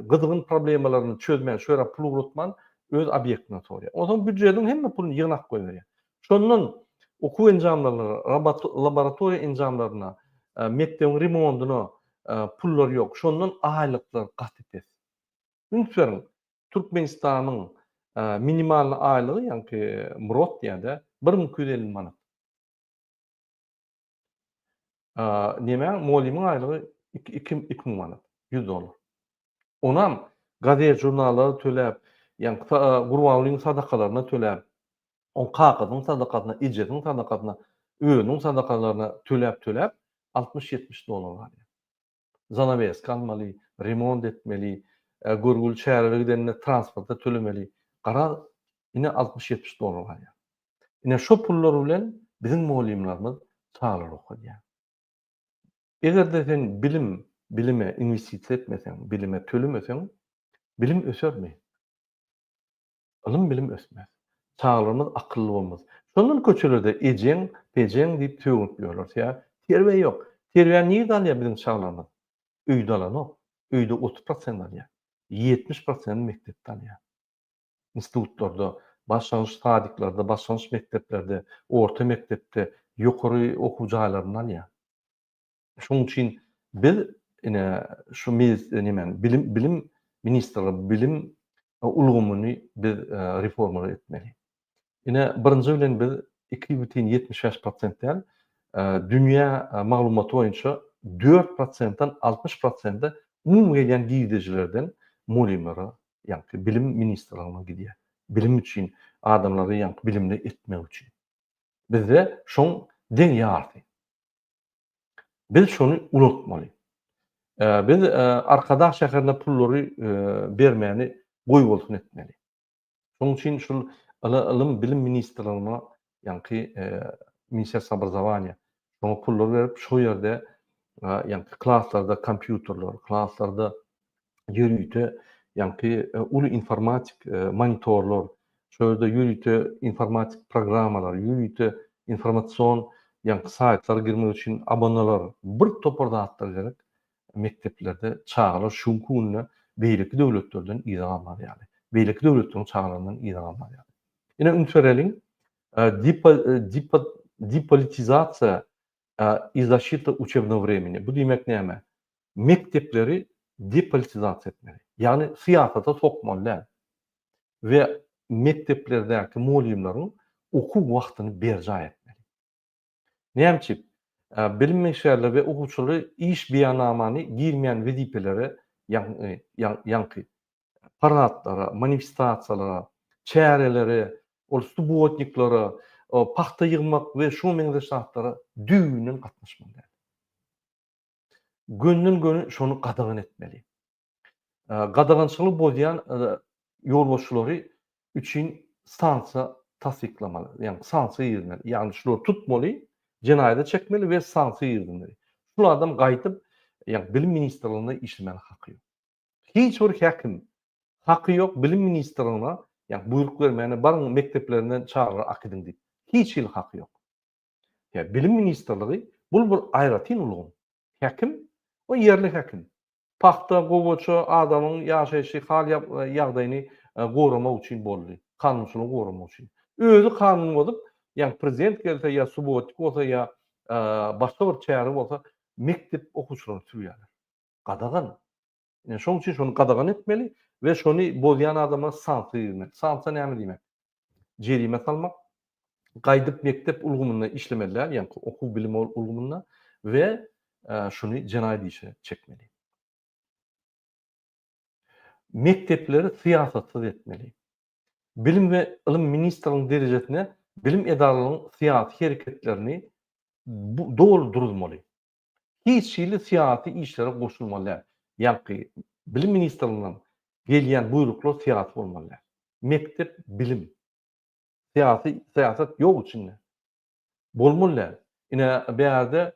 gyzgyn problemalaryny çözmän, şu ýere pul ugratman öz obýektine sorýar. Onsoň býujetiň hemme puluny ýygnap goýberýär. Şondan okuw enjamlaryna, laboratoriýa enjamlaryna, mekdebiň remondyna pullar ýok. Şondan aýlyklar gaty pes. Üns beriň, Türkmenistanyň minimalny aýlygy, ýaňky MROT diýýär-de, 1250 manat. Näme mugallymyň aýlygy 2000 manat, 100 dollar. Onam gazet žurnallara töläp, ýa Gurbangulyň sadakalaryna töläp, oň kakasynyň sadakasyna, ejesiniň sadakasyna, özüniň sadakalaryna töläp-töläp 60-70 dollar galýar. Zanaweska almaly, remont etmeli, görgüli çärelere gidende transporta tölemeli. Garaz, ine 60-70 dollar galýar. Ine şo pullar bilen biziň mugallymlarymyz çagalary okadýar. Eger-de sen bilim, bilime inwestisiýa etmeseň, bilime tölemeseň, bilim ösermi? Ylym-bilim ösmez. Çagalarymyz akylly bolmaz. Şondan köçelerde ejeň, pejeň diýip sögünip ýörler. Sebäbi terbiýe ýok. Terbiýäni nirde alýar biziň çagalarymyz? Öýde alanok. Öýde 30 prosent alýar. 70 prosentini mekdepde alýar. Institutlarda, başlangyç sadiklarda, başlangyç mekdeplerde, orta mekdepde, ýokary okuw jaýlarynda alýar. Şonuň üçin biz ine şu nemäni bilim bilim ministrligi bilim ulgamyny biz reformalar etmeli. Ine birinji bilen biz 2,75 prosent däl, dünýä maglumaty boýunça 4 prosentden 60 prosente umumy gelýän girdejilerden mugallymlara, ýagny bilim ministrligine gidýär. Bilim üçin adamlary ýagny bilimli etmek üçin. Bizde şoň deň ýarysy. Biz şony ulaltmaly. Biz Arkadag şäherine pullary bermäni goýbolsun etmeli. Şonuň üçin şul Ylym, bilim ministrligine, ýaňky Ministerstwo obrazowaniýa şoňa pullar berip, şo ýerde ýaňky klaslarda kompýuterler, klaslarda ýörite ýaňky uly informatik monitorlar, şo ýerde ýörite informatik programmalar, ýörite informasion ýaňky saýtlara girmek üçin abonalar, bir topar zatlar gerek mekdeplerde çagalar şu günki günde beýleki döwletlerden yza galmaz ýaly. Beýleki döwletleriň çagalaryndan yza galmaz ýaly. Ine üns bereliň. Depolitizasiýa i zaşita uçebnogo wremeni. Bu diýmek näme? Mekdepleri depolitizasiýa etmeli. Ýagny syýasata sokmaly däl. We mekdeplerdäki mugallymlaryň okuw wagtyny berjaý etmeli. Näme üçin? Bilim işgärleri we okuwçylary iş beýannamany girmeýän wezipelere, ýagny ýaňky paradlara, manifestasiýalara, çärelere, ol subbotniklere, pagta ýygmak we şuňa meňzeş zatlara düýbünden gatnaşmaly däl. Gönden-göni şony gadagan etmeli. Gadagançylygy bozýan ýolbaşçylary üçin sanksiýa tassyklamaly, ýagny sanksiýa girizmeli. Ýagny şulary tutmaly, jenaýata çekmeli we sanksiýa girizmeli. Şul adam gaýdyp, ýagny bilim ministrliginde işlemäne haky ýok. Hiç bir häkim haky ýok bilim ministrligine, ýagny buýruk bermäne baryň mekdeplerinden çagalary akidiň diýip. Hiç hili haky ýok. Ýa bilim ministrligi bul bir aýratyn ulgam. Häkim o ýerli häkim. Pagta, gowaça adamyň ýaşaýşy, hal ýagdaýyny goramak üçin boldy. Kanunçylygy goramak üçin. Özi kanun bozup, ýagny prezident gelse ýa subbotnik bolsa ýa başga bir çäre bolsa mekdep okuwçylaryny sürýärler. Gadagan. Ine şoň üçin şony gadagan etmeli we şony bozýan adama sanksiýa girizmeli. Sanksiýa näme diýmek? Jerime salmak, gaýdyp mekdep ulgamynda işlemeli däl, ýagny okuw bilim ulgamynda we şuny jenaýat işe çekmeli. Mekdepleri syýasatsyz etmeli. Bilim we ylym ministriniň derejesinde bilim edaralarynyň syýasy hereketlerini doly duruzmaly. Hiç hili syýasy işlere goşulmaly däl. Ýaňky bilim ministrliginden gelýän buýruklar syýasy bolmaly däl. Mekdep bilim. Syýasy syýasat ýok içinde. Bolmaly däl. Ine bärde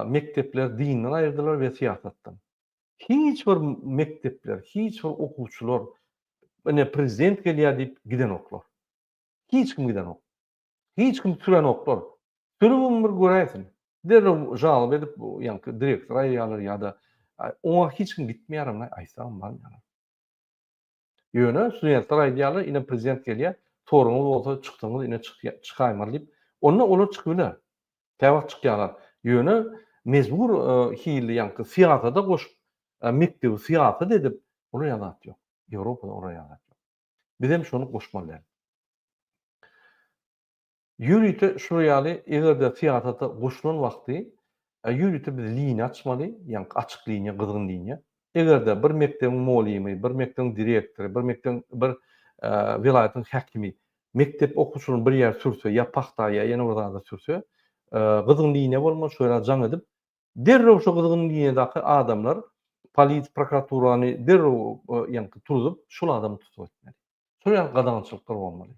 mekdepleri dinden aýyrdylar we syýasatdan. Hiç bir mekdepler, hiç bir okuwçylar ine prezident gelýär diýip gidenoklar. Hiç kim gidenok. Hiç kim sürenoklar. Sürübem bir göräýsin. Derrew žaloba edip ýaňky direktor aýyrýarlar ýa-da oňa hiç kim gitmeýärem aýtsagam barmaýarlar. Ýöne studentler aýdýarlar, ine prezident gelýär, soragyňyz bolsa çyksaňyz ine çykaýmaly diýip. Onda olar çykyp biler. Käwagt çykýarlar. Ýöne mejbur hili ýaňky syýasata goşup, mekdebi syýasat edip, olar ýaly zat ýok. Ýewropada olar ýaly zat ýok. Bizem şony goşmaly däl. Ýörite şular ýaly eger-de syýasata goşulan wagty ýörite biz liniýa açmaly, ýaňky açyk liniýa, gyzgyn liniýa. Eger-de bir mekdebiň molymy, bir mekdebiň direktory, bir mekdebiň bir welaýatyň häkimi mekdep okuwçylaryny bir ýere sürse ýa pagta ýa ýene bir zada sürse, gyzgyn liniýa bolmaly, şo ýere jaň edip, derrew şo gyzgyn liniýadaky adamlar polis, prokuraturany derrew ýaňky turzup, şol adamy tussag etmeli. Şol ýaly gadagançylyklar bolmaly.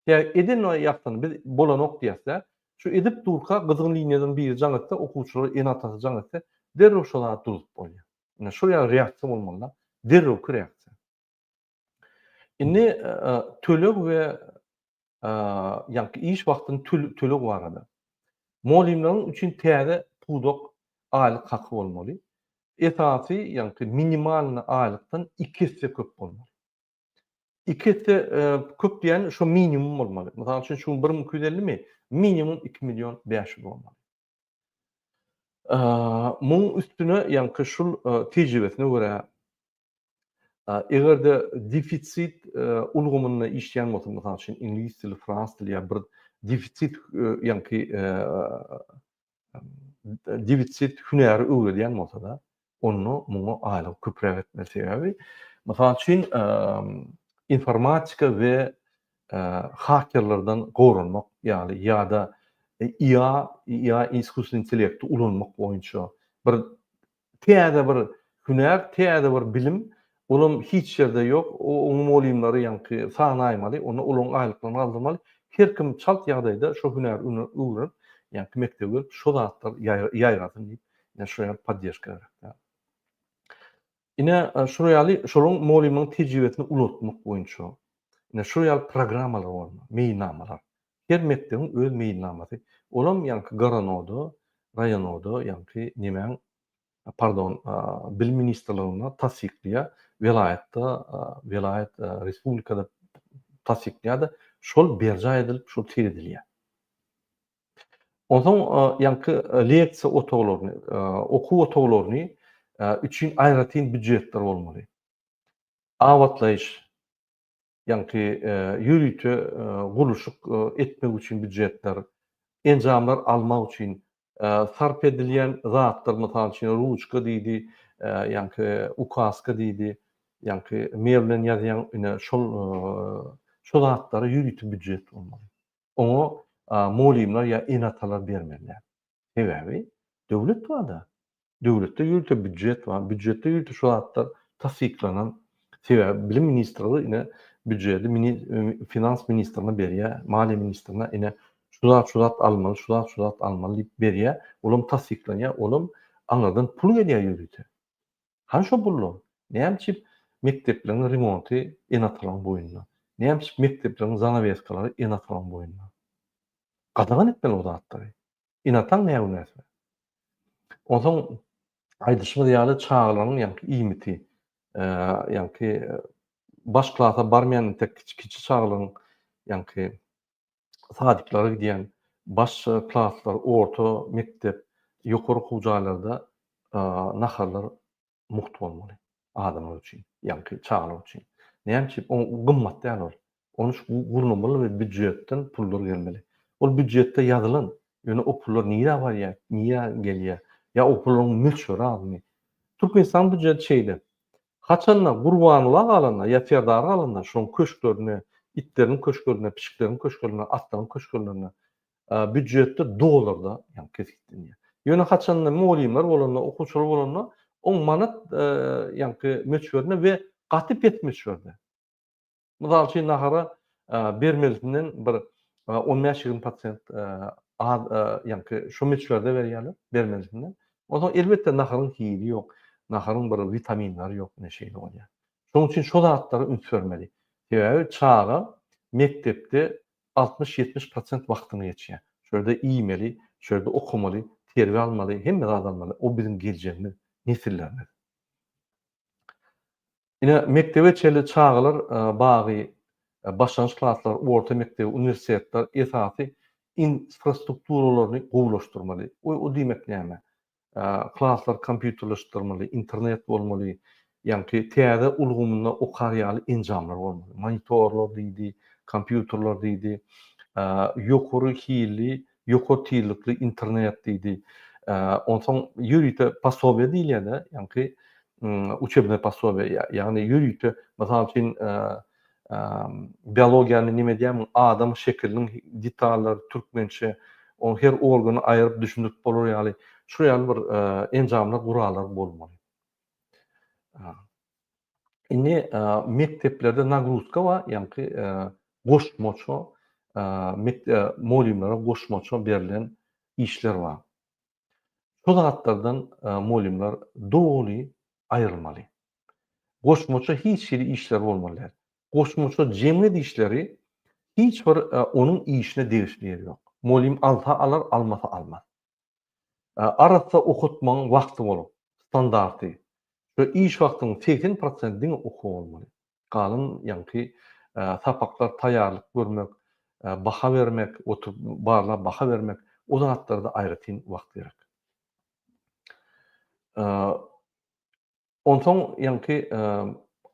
Ýa eden ýakdan biz bolanok diýäs-dä. Şu edip durka gyzgyn liniýadan biri jaň etse, okuwçylar ene-atasy jaň etse, derrew şo zady durzup bolýar. Ine şol ýaly reaksiýa bolmaly-da. Derrewki reaksiýa. Indi töleg we ýaňky iş wagtyny töleg barada. Mugallymlaryň üçin täze pudak aýlyk haky bolmaly. Esasy ýaňky minimalny aýlykdan iki esse köp bolmaly. Iki esse köp diýýän şo minimum bolmaly. Mysal üçin şu gün 1250 mi? Minimum 2 million 500 bolmaly. Muň üstüne ýaňky şul tejribesine görä eger-de defisit ulgamynda işleýän bolsa, mysal üçin iňlis dili, frans dili ýa bir defisit ýaňky defisit hünäri öwredýän bolsa-da, onda muňa aýlygy köpräk etmeli. Sebäbi, mysal üçin, informatika we hakerlerden goranmak ýaly ýa-da IA, IA iskusstweniý intellekti ulanmak boýunça bir täze bir hünär, täze bir bilim, olam hiç ýerde ýok. Oň mugallymlary ýaňky sanaýmaly, onda olaryň aýlyklaryny galdyrmaly. Her kim çalt ýagdaýda şo hünäri öwrenip, ýaňky mekdebe gelip, şo zatlar ýaýrasyn diýip, Ine şular ýaly poddežka gerek. Ine şular ýaly şolaryň mugallymlaryň tejribesini ulaltmak boýunça ine şular ýaly programmalar bolmaly, meýilnamalar. Her mekdebiň öz meýilnamasy. Olam ýaňky goronoda, raýonoda, ýaňky nemäň pardon, bilim ministrliginde tassyklaýar, welaýatda, welaýat, respublikada tassyklaýar-da. Şol berjaý edilip, şol seredilýär. Onsoň ýaňky leksiýa otaglaryny, okuw otaglaryny üçin aýratyn býujetler bolmaly. Abatlaýyş, ýaňky ýörite gurluşyk etmek üçin býujetler, enjamlar almak üçin sarp edilýän zatlar, mysal üçin, ruçka diýdi, ýaňky ukaska diýdi, ýaňky mel bilen ýazýaň, ine şol şo zatlara ýörite býujet bolmaly. Oňa mugallymlar ýa ene-atalar bermeli däl. Sebäbi döwlet bar-da. Döwletde ýörite býujet bar. Býujetde ýörite şu zatlar tassyklanan. Sebäbi bilim ministrligi ine býujeti finans ministrine berýär, maliýe ministrine ine şu zat şu zat almaly, şu zat şu zat almaly diýip berýär. Olam tassyklanýar, olam aňyrdan pul gelýär ýörite. Hany şo pullar? Näme üçin mekdepleriň remonty ene-atalaryň boýnunda? Näme üçin mekdepleriň zanaweskalary ene-atalaryň boýnunda? Gadagan etmeli o zatlary. Ene-ataň näme günäsi bar? Onsoň aýdyşymyz ýaly çagalaryň ýaňky iýmiti, ýaňky baş klasa barmaýan entek kiçi çagalaryň ýaňky sadiklara gidýän baş klaslar, orta mekdep, ýokary okuw jaýlarda naharlar mugt bolmaly adamlar üçin, ýaňky çagalar üçin. Näme üçin? O gymmat däl ol. Ony şu gurnamaly we býujetden pullar gelmeli. Ol býujetde ýazylan, ýöne o pullar nirä barýar, nirä gelýär? Ýa o pullaryň möçberi azmy? Türkmenistanyň býujeti şeýle. Haçanda Gurbanguly galanda ýa Serdar galanda şoň köşklerine, itleriniň köşklerine, pişikleriň köşklerine, atlaryň köşklerine býujetde dollarda ýagny kesgitlenýär. Ýöne haçanda mugallymlar bolanda, okuwçylar bolanda oň manat ýagny möçberinde we gaty pes möçberde. Mysal üçin nahara bermelisinden bir on bäş-ýigrimi prosent az ýaňky şo möçberde berýärler bermelisinden. Onsoň elbetde naharyň hili ýok, naharyň bir witaminleri ýok ine şeýle bolýar. Şonuň üçin şo zatlara üns bermeli. Sebäbi çaga mekdepde 60-70 prosent wagtyny geçýär. Şo ýerde iýmeli, şo ýerde okamaly, terbiýe almaly, hemme zat almaly. O biziň geljegimiz, nesillerimiz. Ine, mekdebe çenli çagalar bagy, başlangyç klaslar, orta mekdebi, uniwersitetler esasy infrastrukturalaryny gowulaşdyrmaly. O, o diýmek näme? Klaslar kompýuterleşdirmeli, internet bolmaly, ýaňky täze ulgamynda okar ýaly enjamlar bolmaly. Monitorlar diýdi, kompýuterler diýdi, ýokary hilli, ýokary tizlikli internet diýdi. Onsoň ýörite posobiýe diýilýär-de, ýaňky uçebnoý posobiýe, ýagny ýörite, mysal üçin, biologiýany neme edýärmiň, adam şekiliniň detallary türkmençe, onuň her organyny aýryp düşündirip bolar ýaly, şol ýaly bir enjamlar, gurallar bolmaly. Indi mekdeplerde nagruzka bar, ýaňky goşmaça mugallymlara goşmaça berlen işler bar. Şu zatlardan mugallymlar doly aýrylmaly. Goşmaça hiç hili işler bolmaly däl. Goşmaça jemgyýet işleri hiç bir onuň işine degişli ýeri ýok. Mugallym alsa alar, almasa almaz. Arassa okatmagyň wagty bolup, standarty. Şu iş wagtynyň 80 prosenti diňe okuw bolmaly. Galan ýaňky sapaklar taýýarlyk görmek, baha bermek, oturyp barlap baha bermek, o zatlarda aýratyn wagt gerek. Onsoň ýaňky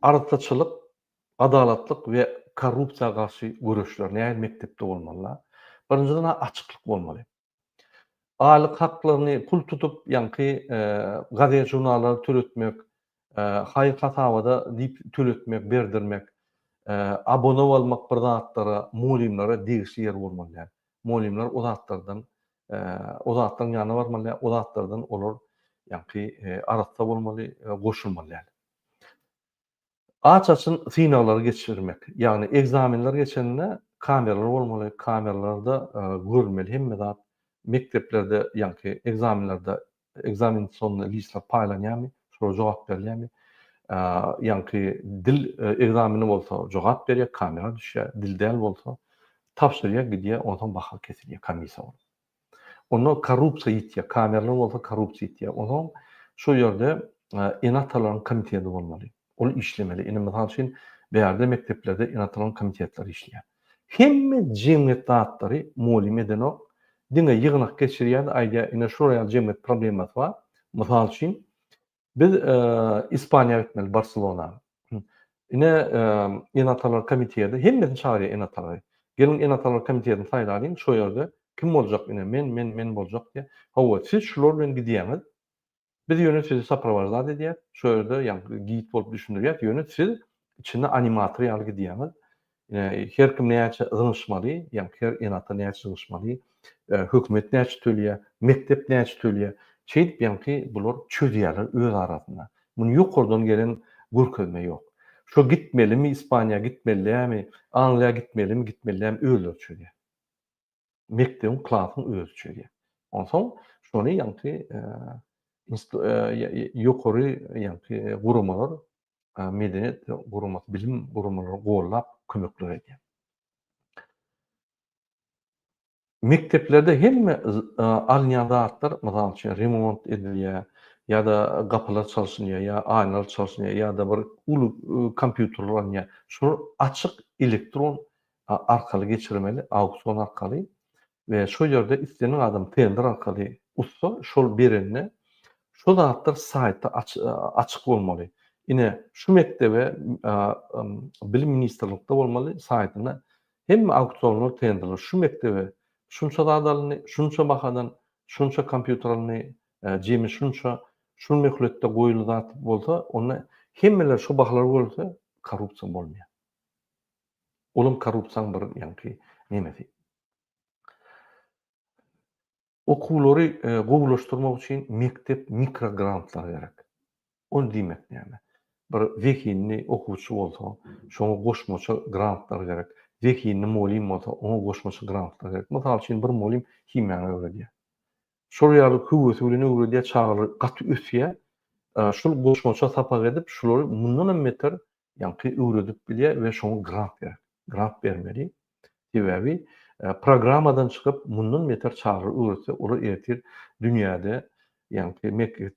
arassaçylyk, adalatlyk we korrupsiýa garşy göreşler nähili mekdepde bolmaly-la? Birinjiden açyklyk bolmaly. Aýlyk haklaryny pul tutup ýaňky gazet-žurnallary töletmek, haýyr-hasabada diýip töletmek, berdirmek, abona bolmak bir zatlara mugallymlara degişli ýer bolmaly däl. Mugallymlar o zatlardan o zatlaryň ýanyna barmaly däl, o zatlardan olar ýaňky arassa bolmaly, goşulmaly däl. Aç-açyn synaglary geçirmek, ýagny ekzamenler geçende kameralar bolmaly, kameralarda görülmeli hemme zat, mekdeplerde ýaňky ekzamenlerde ekzamensionnyý listler paýlanýarmy, şolara jogap berilýärmi, ýaňky dil ekzameni bolsa jogap berýär, kamera düşýär, dil däl bolsa tabşyrýar, gidýär, onsoň baha kesilýär komissiýa bolup. Onda korrupsiýa ýitýär, kameralar bolsa korrupsiýa ýitýär. Onsoň şo ýerde ene-atalaryň komiteti bolmaly. Ol işlemeli. Ine, mysal üçin, bärde mekdeplerde ene-atalaryň komitetleri işleýär. Hemme jemgyýet zatlary mugallym edenok. Diňe ýygnak geçirýär-de aýdýar, ine şular ýaly jemgyýet problemasy bar. Mysal üçin, biz Ispaniýa gitmeli, Barselona. Ine ene-atalar komiteti, hemmesini çagyrýar ene-atalary. Geliň ene-atalar komitetini saýlalyň, şo ýerde kim boljak ine men, men, men boljak diýýär. Hawa, siz şular bilen gidýäňiz. Biz ýöne sizi soprowaždat edýäs, şo ýerde ýaňky gid bolup düşündirýäs, ýöne siz içinde animator ýaly gidýäňiz. Her kim näçe zyňyşmaly, ýaňky her ene-ata näçe zyňyşmaly, hökümet näçe töleýär, mekdep näçe töleýär. Şeýdip ýaňky bular çözýärler öz arasynda. Muny ýokardan gelen görkezme ýok. Şo gitmelimi Ispaniýa gitmeli dälmi, Angliýa gitmelimi gitmeli dälmi özleri çözýär. Mekdebiň klasyň özi çözýär. Onsoň şony ýaňky ýokary ýaňky guramalar, medeniýet guramasy, bilim guramalary gollap kömekler edýär. Mekdeplerde hemme alynýan zatlar, mysal üçin, remont edilýär, ýa-da gapylar çalşylýar, ýa aýnalar çalşylýar, ýa-da bir uly kompýuterler alynýar. Şular açyk elektron arkaly geçirmeli, auksion arkaly we şo ýerde islendik adam tender arkaly utsa, şol berende şo zatlar saýtda açyk bolmaly. Ine, şu mekdebe Bilim ministrlikde bolmaly, saýtynda hemme auksionlar, tenderler şu mekdebe şunça zat alyndy, şunça bahadan, şunça kompýuter alyndy, jemi şunça, şu möhletde goýuldy zat bolsa, onda hemmeler şo bahalary görse, korrupsiýa bolmaýar. Olam korrupsiýaň bir ýaňky nemesi. Okuwlary gowulaşdyrmak üçin mekdep mikrograntlary gerek. Ol diýmek näme? Bir zehinli okuwçy bolsa, şoňa goşmaça grantlar gerek. Zehinli mugallym bolsa, oňa goşmaça grantlar gerek. Mysal üçin, bir mugallym himiýany öwredýär. Şol ýaly höwesi bilen öwredýär, çagalar gaty ösýär. Şul goşmaça sapak edip, şulary mundanam beter ýaňky öwredip bilýär we şoňa grant gerek. Grant bermeli. Sebäbi programmadan çykyp mundan beter çagalar öwretse, olar ertir dünýäde ýaňky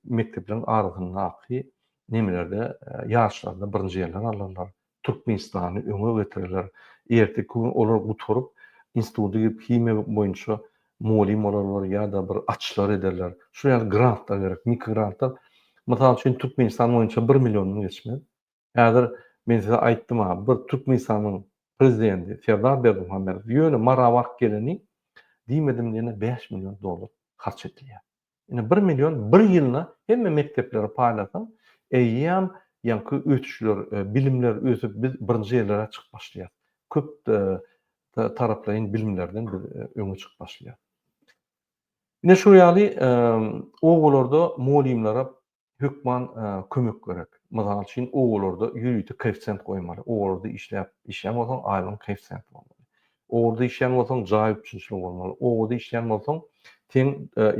mekdepleriň arasyndaky nemelerde ýaryşlarda birinji ýerleri alarlar. Türkmenistany öňe getirerler. Erteki gün olar gutaryp instituta girip himiýa boýunça mugallym bolarlar ýa-da bir açyşlar ederler. Şular ýaly grantlar gerek, mikrograntlar. Mysal üçin, Türkmenistan boýunça bir milliondan geçmez. Häzir men size aýtdym-a, bir Türkmenistanyň prezidenti Serdar Berdimuhamedow ýöne Mara baryp geleni diýmedim diýene 5 million dollar harç edilýär. Ine bir million bir ýylyna hemme mekdeplere paýlasaň, eýýäm ýaňky ösüşler, bilimler ösüp biz birinji ýerlere çykyp başlaýarys. Köp taraplaýyn bilimlerden biz öňe çykyp başlaýarys. Ine şu ýaly obalarda mugallymlara hökman kömek gerek. Mysal üçin, obalarda ýörite koeffisiýent goýmaly. Obalarda işläp, işleýän bolsaň, aýlygyň koeffisiýenti bolmaly. Obada işleýän bolsaň, jaý üpjünçiligi bolmaly. Obada işleýän bolsaň, seň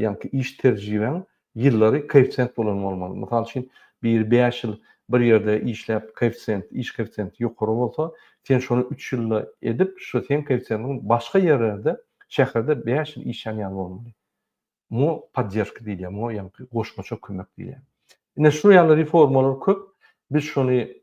ýaňky iş tejribäň ýyllary koeffisiýent bolan bolmaly. Mysal üçin, biri bäş ýyl bir ýerde işläp, koeffisiýent, iş koeffisiýenti ýokary bolsa, sen şony üç ýylda edip, şu seň koeffisiýentiň başga ýerlerde, şäherde bäş ýyl işlän ýaly bolmaly. Muňa podderşka diýilýär, muňa ýaňky goşmaça kömek diýilýär. Ine şu ýaly reformalar köp. Biz şony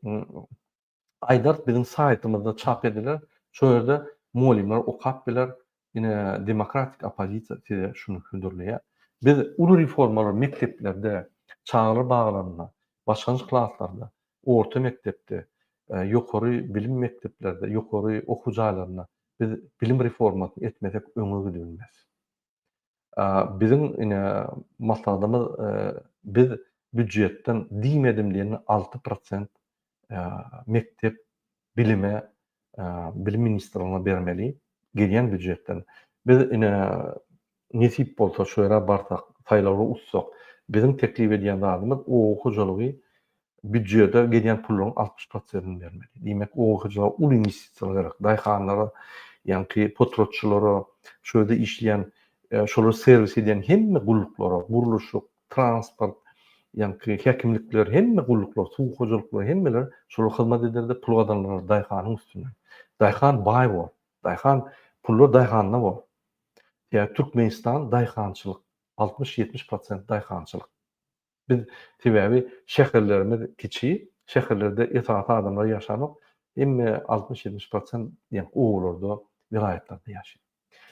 aýdarys, biziň saýtymyzda çap ediler. Şo ýerde mugallymlar okap biler. Ine demokratik oppozisiýa size şuny hödürleýär. Biz uly reformalar mekdeplerde, çagalar baglarynda, başlangyç klaslarda, orta mekdepde, ýokary bilim mekdeplerde, ýokary okuw jaýlarynda biz bilim reformasyny etmesek öňe gidibilmeris. Biziň ine maksadymyz biz býujetden diýmedim diýende 6% mekdep bilime bilim ministrligine bermeli gelýän býujetden. Biz ine nesip bolsa şu ýere barsak, saýlawda utsak, biziň teklip edýän zadymyz oba hojalygy býudjete gelýän pullaryň 60 prosentini bermeli. Diýmek, oba hojalyga uly inwestisiýalar gerek. Daýhanlara, ýaňky potratçylara, şu ýerde işleýän, şolary serwis edýän hemme gulluklara, gurluşyk, transport, ýaňky häkimlikler, hemme gulluklar, suw hojalyklary hemmeler şolara hyzmat eder-de pul gazanarlar daýhanyň üstünden. Daýhan baý bor. Daýhan, pullar daýhanda bor. Sebäbi Türkmenistan daýhançylyk, 60-70 prosent daýhançylyk. Biz sebäbi şäherlerimiz kiçi, şäherlerde esasy adamlar ýaşanok, hemme 60-70 prosent ýaňky obalarda. welaýatlarda ýaşaýar.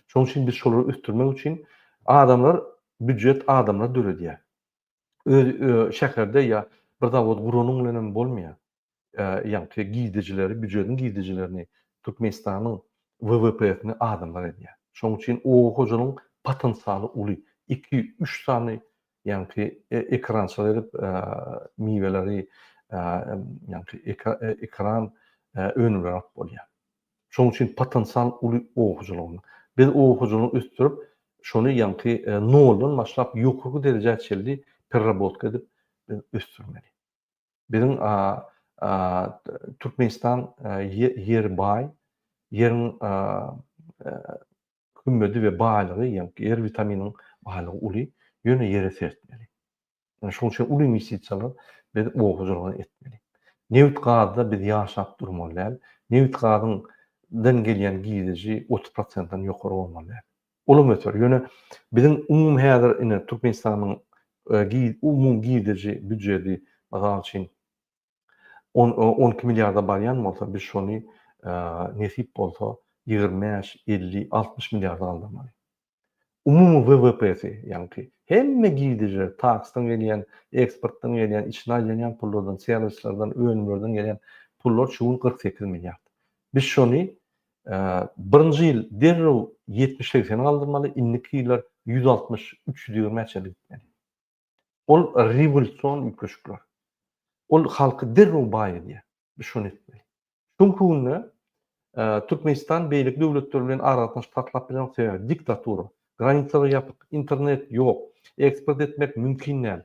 Şonuň üçin biz şolary ösdürmek üçin adamlar býujet adamlar döredýär. Öz şäherde ýa bir zawod guranyň bilen hem bolmaýar. Ýaňky girdejileri, býujetiň girdejilerini Türkmenistanyň WWP-sini adamlar edýär. Şonuň üçin oba hojalygyň potensialy uly. Iki, üç sany ýaňky ekrançylyk edip miweleri ýaňky ekran önümleri alyp bolýar. Şonuň üçin potensial uly oba hojalygynda. Biz oba hojalygyny ösdürip, şony ýaňky noldan başlap ýokarky derejä çenli pererabotka edip biz ösdürmeli. Biziň Türkmenistan ýeri baý, ýeriň hümmedi we baýlygy, ýaňky ýer witaminiň baýlygy uly, ýöne ýere seretmeli. Ýöne şonuň üçin uly inwestisiýalar biz oba hojalygyna etmeli. Nebit gazda biz ýaşap durmaly däl. Nebit gazyň dan gelýän girdeji 30 prosentden ýokary bolmaly däl. Olam öser. Ýöne biziň umumy häzir ine Türkmenistanyň umumy girdeji býujeti mysal üçin 12 milliarda barýan bolsa biz şony nesip bolsa 25, 50, 60 milliarda galdyrmaly. Umumy WWP-si, ýaňky hemme girdejiler, taksdan gelýän, eksportdan gelýän, içine aýlanýan pullardan, serwislerden, önümlerden gelýän pullar şu gün 48 milliard. Biz şony birinji ýyl derrew 70-80 galdyrmaly, indiki ýyllar 160, 320-ä çenli gitmeli. Ol rewolýusion üýtgeşikler. Ol halky derrew baý edýär. Biz şony etmeli. Şu günde Türkmenistan beýleki döwletler bilen aragatnaşyk saklap bilenok sebäbi diktatura. Granisalar ýapyk, internet ýok, eksport etmek mümkin däl.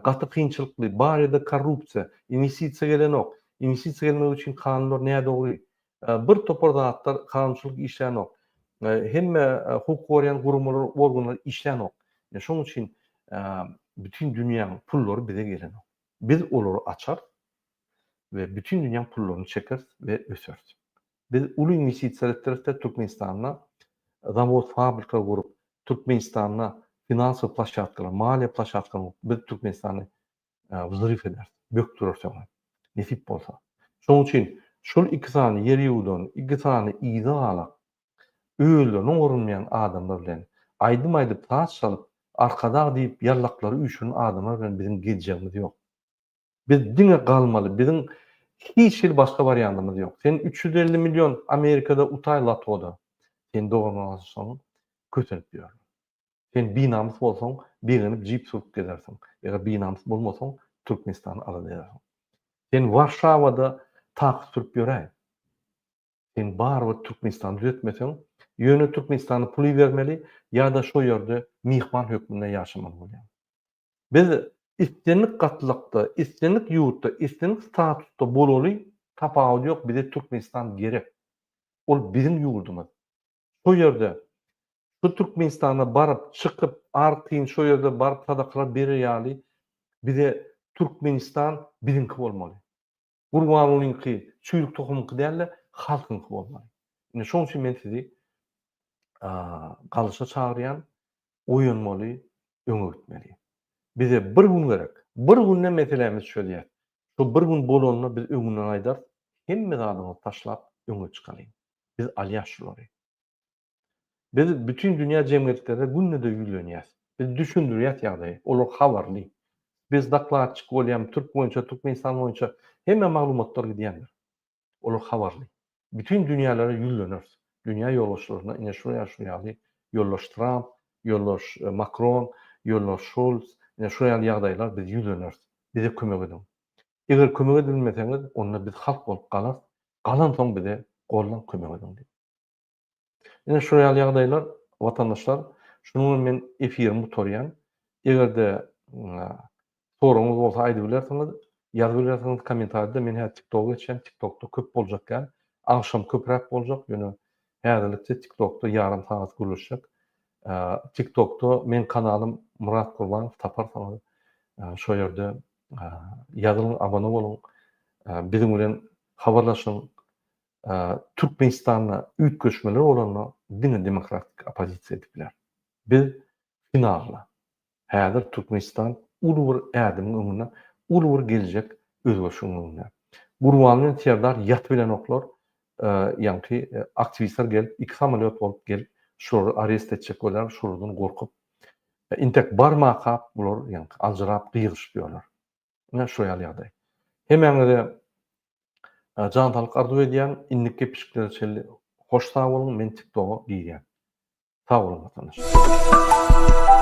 Gaty kynçylykly, bar ýerde korrupsiýa, inwestisiýa gelenok. Inwestisiýa gelmegi üçin kanunlar nädogry. Bir topar zatlar kanunçylyk işlänok. Hemme hukuk goraýan guramalar, organlar işlänok. Şonuň üçin bütin dünýäň pullary bize gelenok. Biz olary açarys we bütin dünýäň pullaryny çekeris we öseris. Biz uly inwestisiýalar etdiris-de Türkmenistanda zawod, fabrika gurup, Türkmenistanda finansowy ploşatkalar, maliýe ploşatkalar gurup, biz Türkmenistany wzryw ederis, bökdüreris öňe. Nesip bolsa. Şonuň üçin şol iki sany ýer ýuwdan, iki sany yza galak, özlerine orunmaýan adamlar bilen, aýdym aýdyp, saz çalyp, Arkadag diýip ýallaklary üýşüren adamlar bilen biziň geljegimiz ýok. Biz diňe galmaly, biziň hiç hili başga wariantymyz ýok. Sen 350 million Amerikada utaý latoda. Sen dogrulansoň kösenip ýörler. Sen binamys bolsaň begenip jip sürüp gezersiň. Eger binamys bolmasaň Türkmenistany alada edersiň. Sen Warşawada taksi sürüp ýöräý. Sen barybir Türkmenistany düzetmeseň, ýöne Türkmenistana pul ibermeli ýa-da şo ýerde myhman hökmünde ýaşamaly bolýaň. Biz islendik gatlakda, islendik ýurtda, islendik statusda bolaly, tapawudy ýok, bize Türkmenistan gerek. Ol biziň ýurdumyz. Şo ýerde, şu Türkmenistana baryp, çykyp, artyn şo ýerde baryp sadakalar berer ýaly bize Türkmenistan biziňki bolmaly. Gurbangulyňky, çüýrük tohumyňky däl-de, halkyňky bolmaly. Ine, şonuň üçin men sizi galyşa çagyrýan, oýanmaly, öňe gitmeli. Bize bir gün gerek. Bir günde meselämizi çözýäs. Şo bir gün bolanda biz öňünden aýdarys, hemme zadyňyzy taşlap öňe çykalyň. Biz alýas şulary. Biz bütin dünýä jemgyýetlerine günde-de ýüzlenýäs. Biz düşündirýäs ýagdaýy. Olar habarly. Biz dokladçyk bolýam, türk boýunça, Türkmenistan boýunça hemme maglumatlar gidýändir. Olar habarly. Bütin dünýälere ýüzleneris. Dünýä ýolbaşçylaryna ine şu ýa şu ýaly ýoldaş Tramp, ýoldaş Makron, ýoldaş Şolz, ine şu ýaly ýagdaýlar biz ýüzleneris. Bize kömek ediň. Eger kömek edilmeseňiz, onda biz halk bolup galarys. Galansoň bize goldaň kömek ediň diýip. Ine şu ýaly ýagdaýlar watandaşlar. Şunuň bilen men efirimi gutarýan. Eger-de soragyňyz bolsa aýdyp bilersiňiz, ýazyp bilersiňiz kommentariýada. Men häzir TikToka geçýän, TikTokda köp boljak däl. Agşam köpräk boljak, ýöne häzirlikçe TikTokda ýarym sagat gürleşjek. TikTokda meň kanalym Myrat Gurbanow taparsyňyz. Şo ýerde ýazylyň, abone boluň. Biziň bilen habarlaşyň. Türkmenistanda üýtgeşmeler bolanda diňe demokratik oppozisiýa edip biler. Biz finalda. Häzir Türkmenistan uly bir ädimiň öňünde, uly bir geljek özgerişigiň öňünde. Gurban bilen Serdar ýatybilenoklar. ýaňky aktiwistler gelip, iki samolýot bolup gelip, şulary arest etjek bolýarlar, şulardan gorkup. Intek barmaka bular ýaňky aljyrap, gygyryşyp ýörler. Ine şu ýaly ýagdaý. Hemmäňize jan saglyk arzuw edýän. Indiki gepleşiklere çenli hoş sag boluň. Men TikToga girýän. Sag boluň watandaşlar.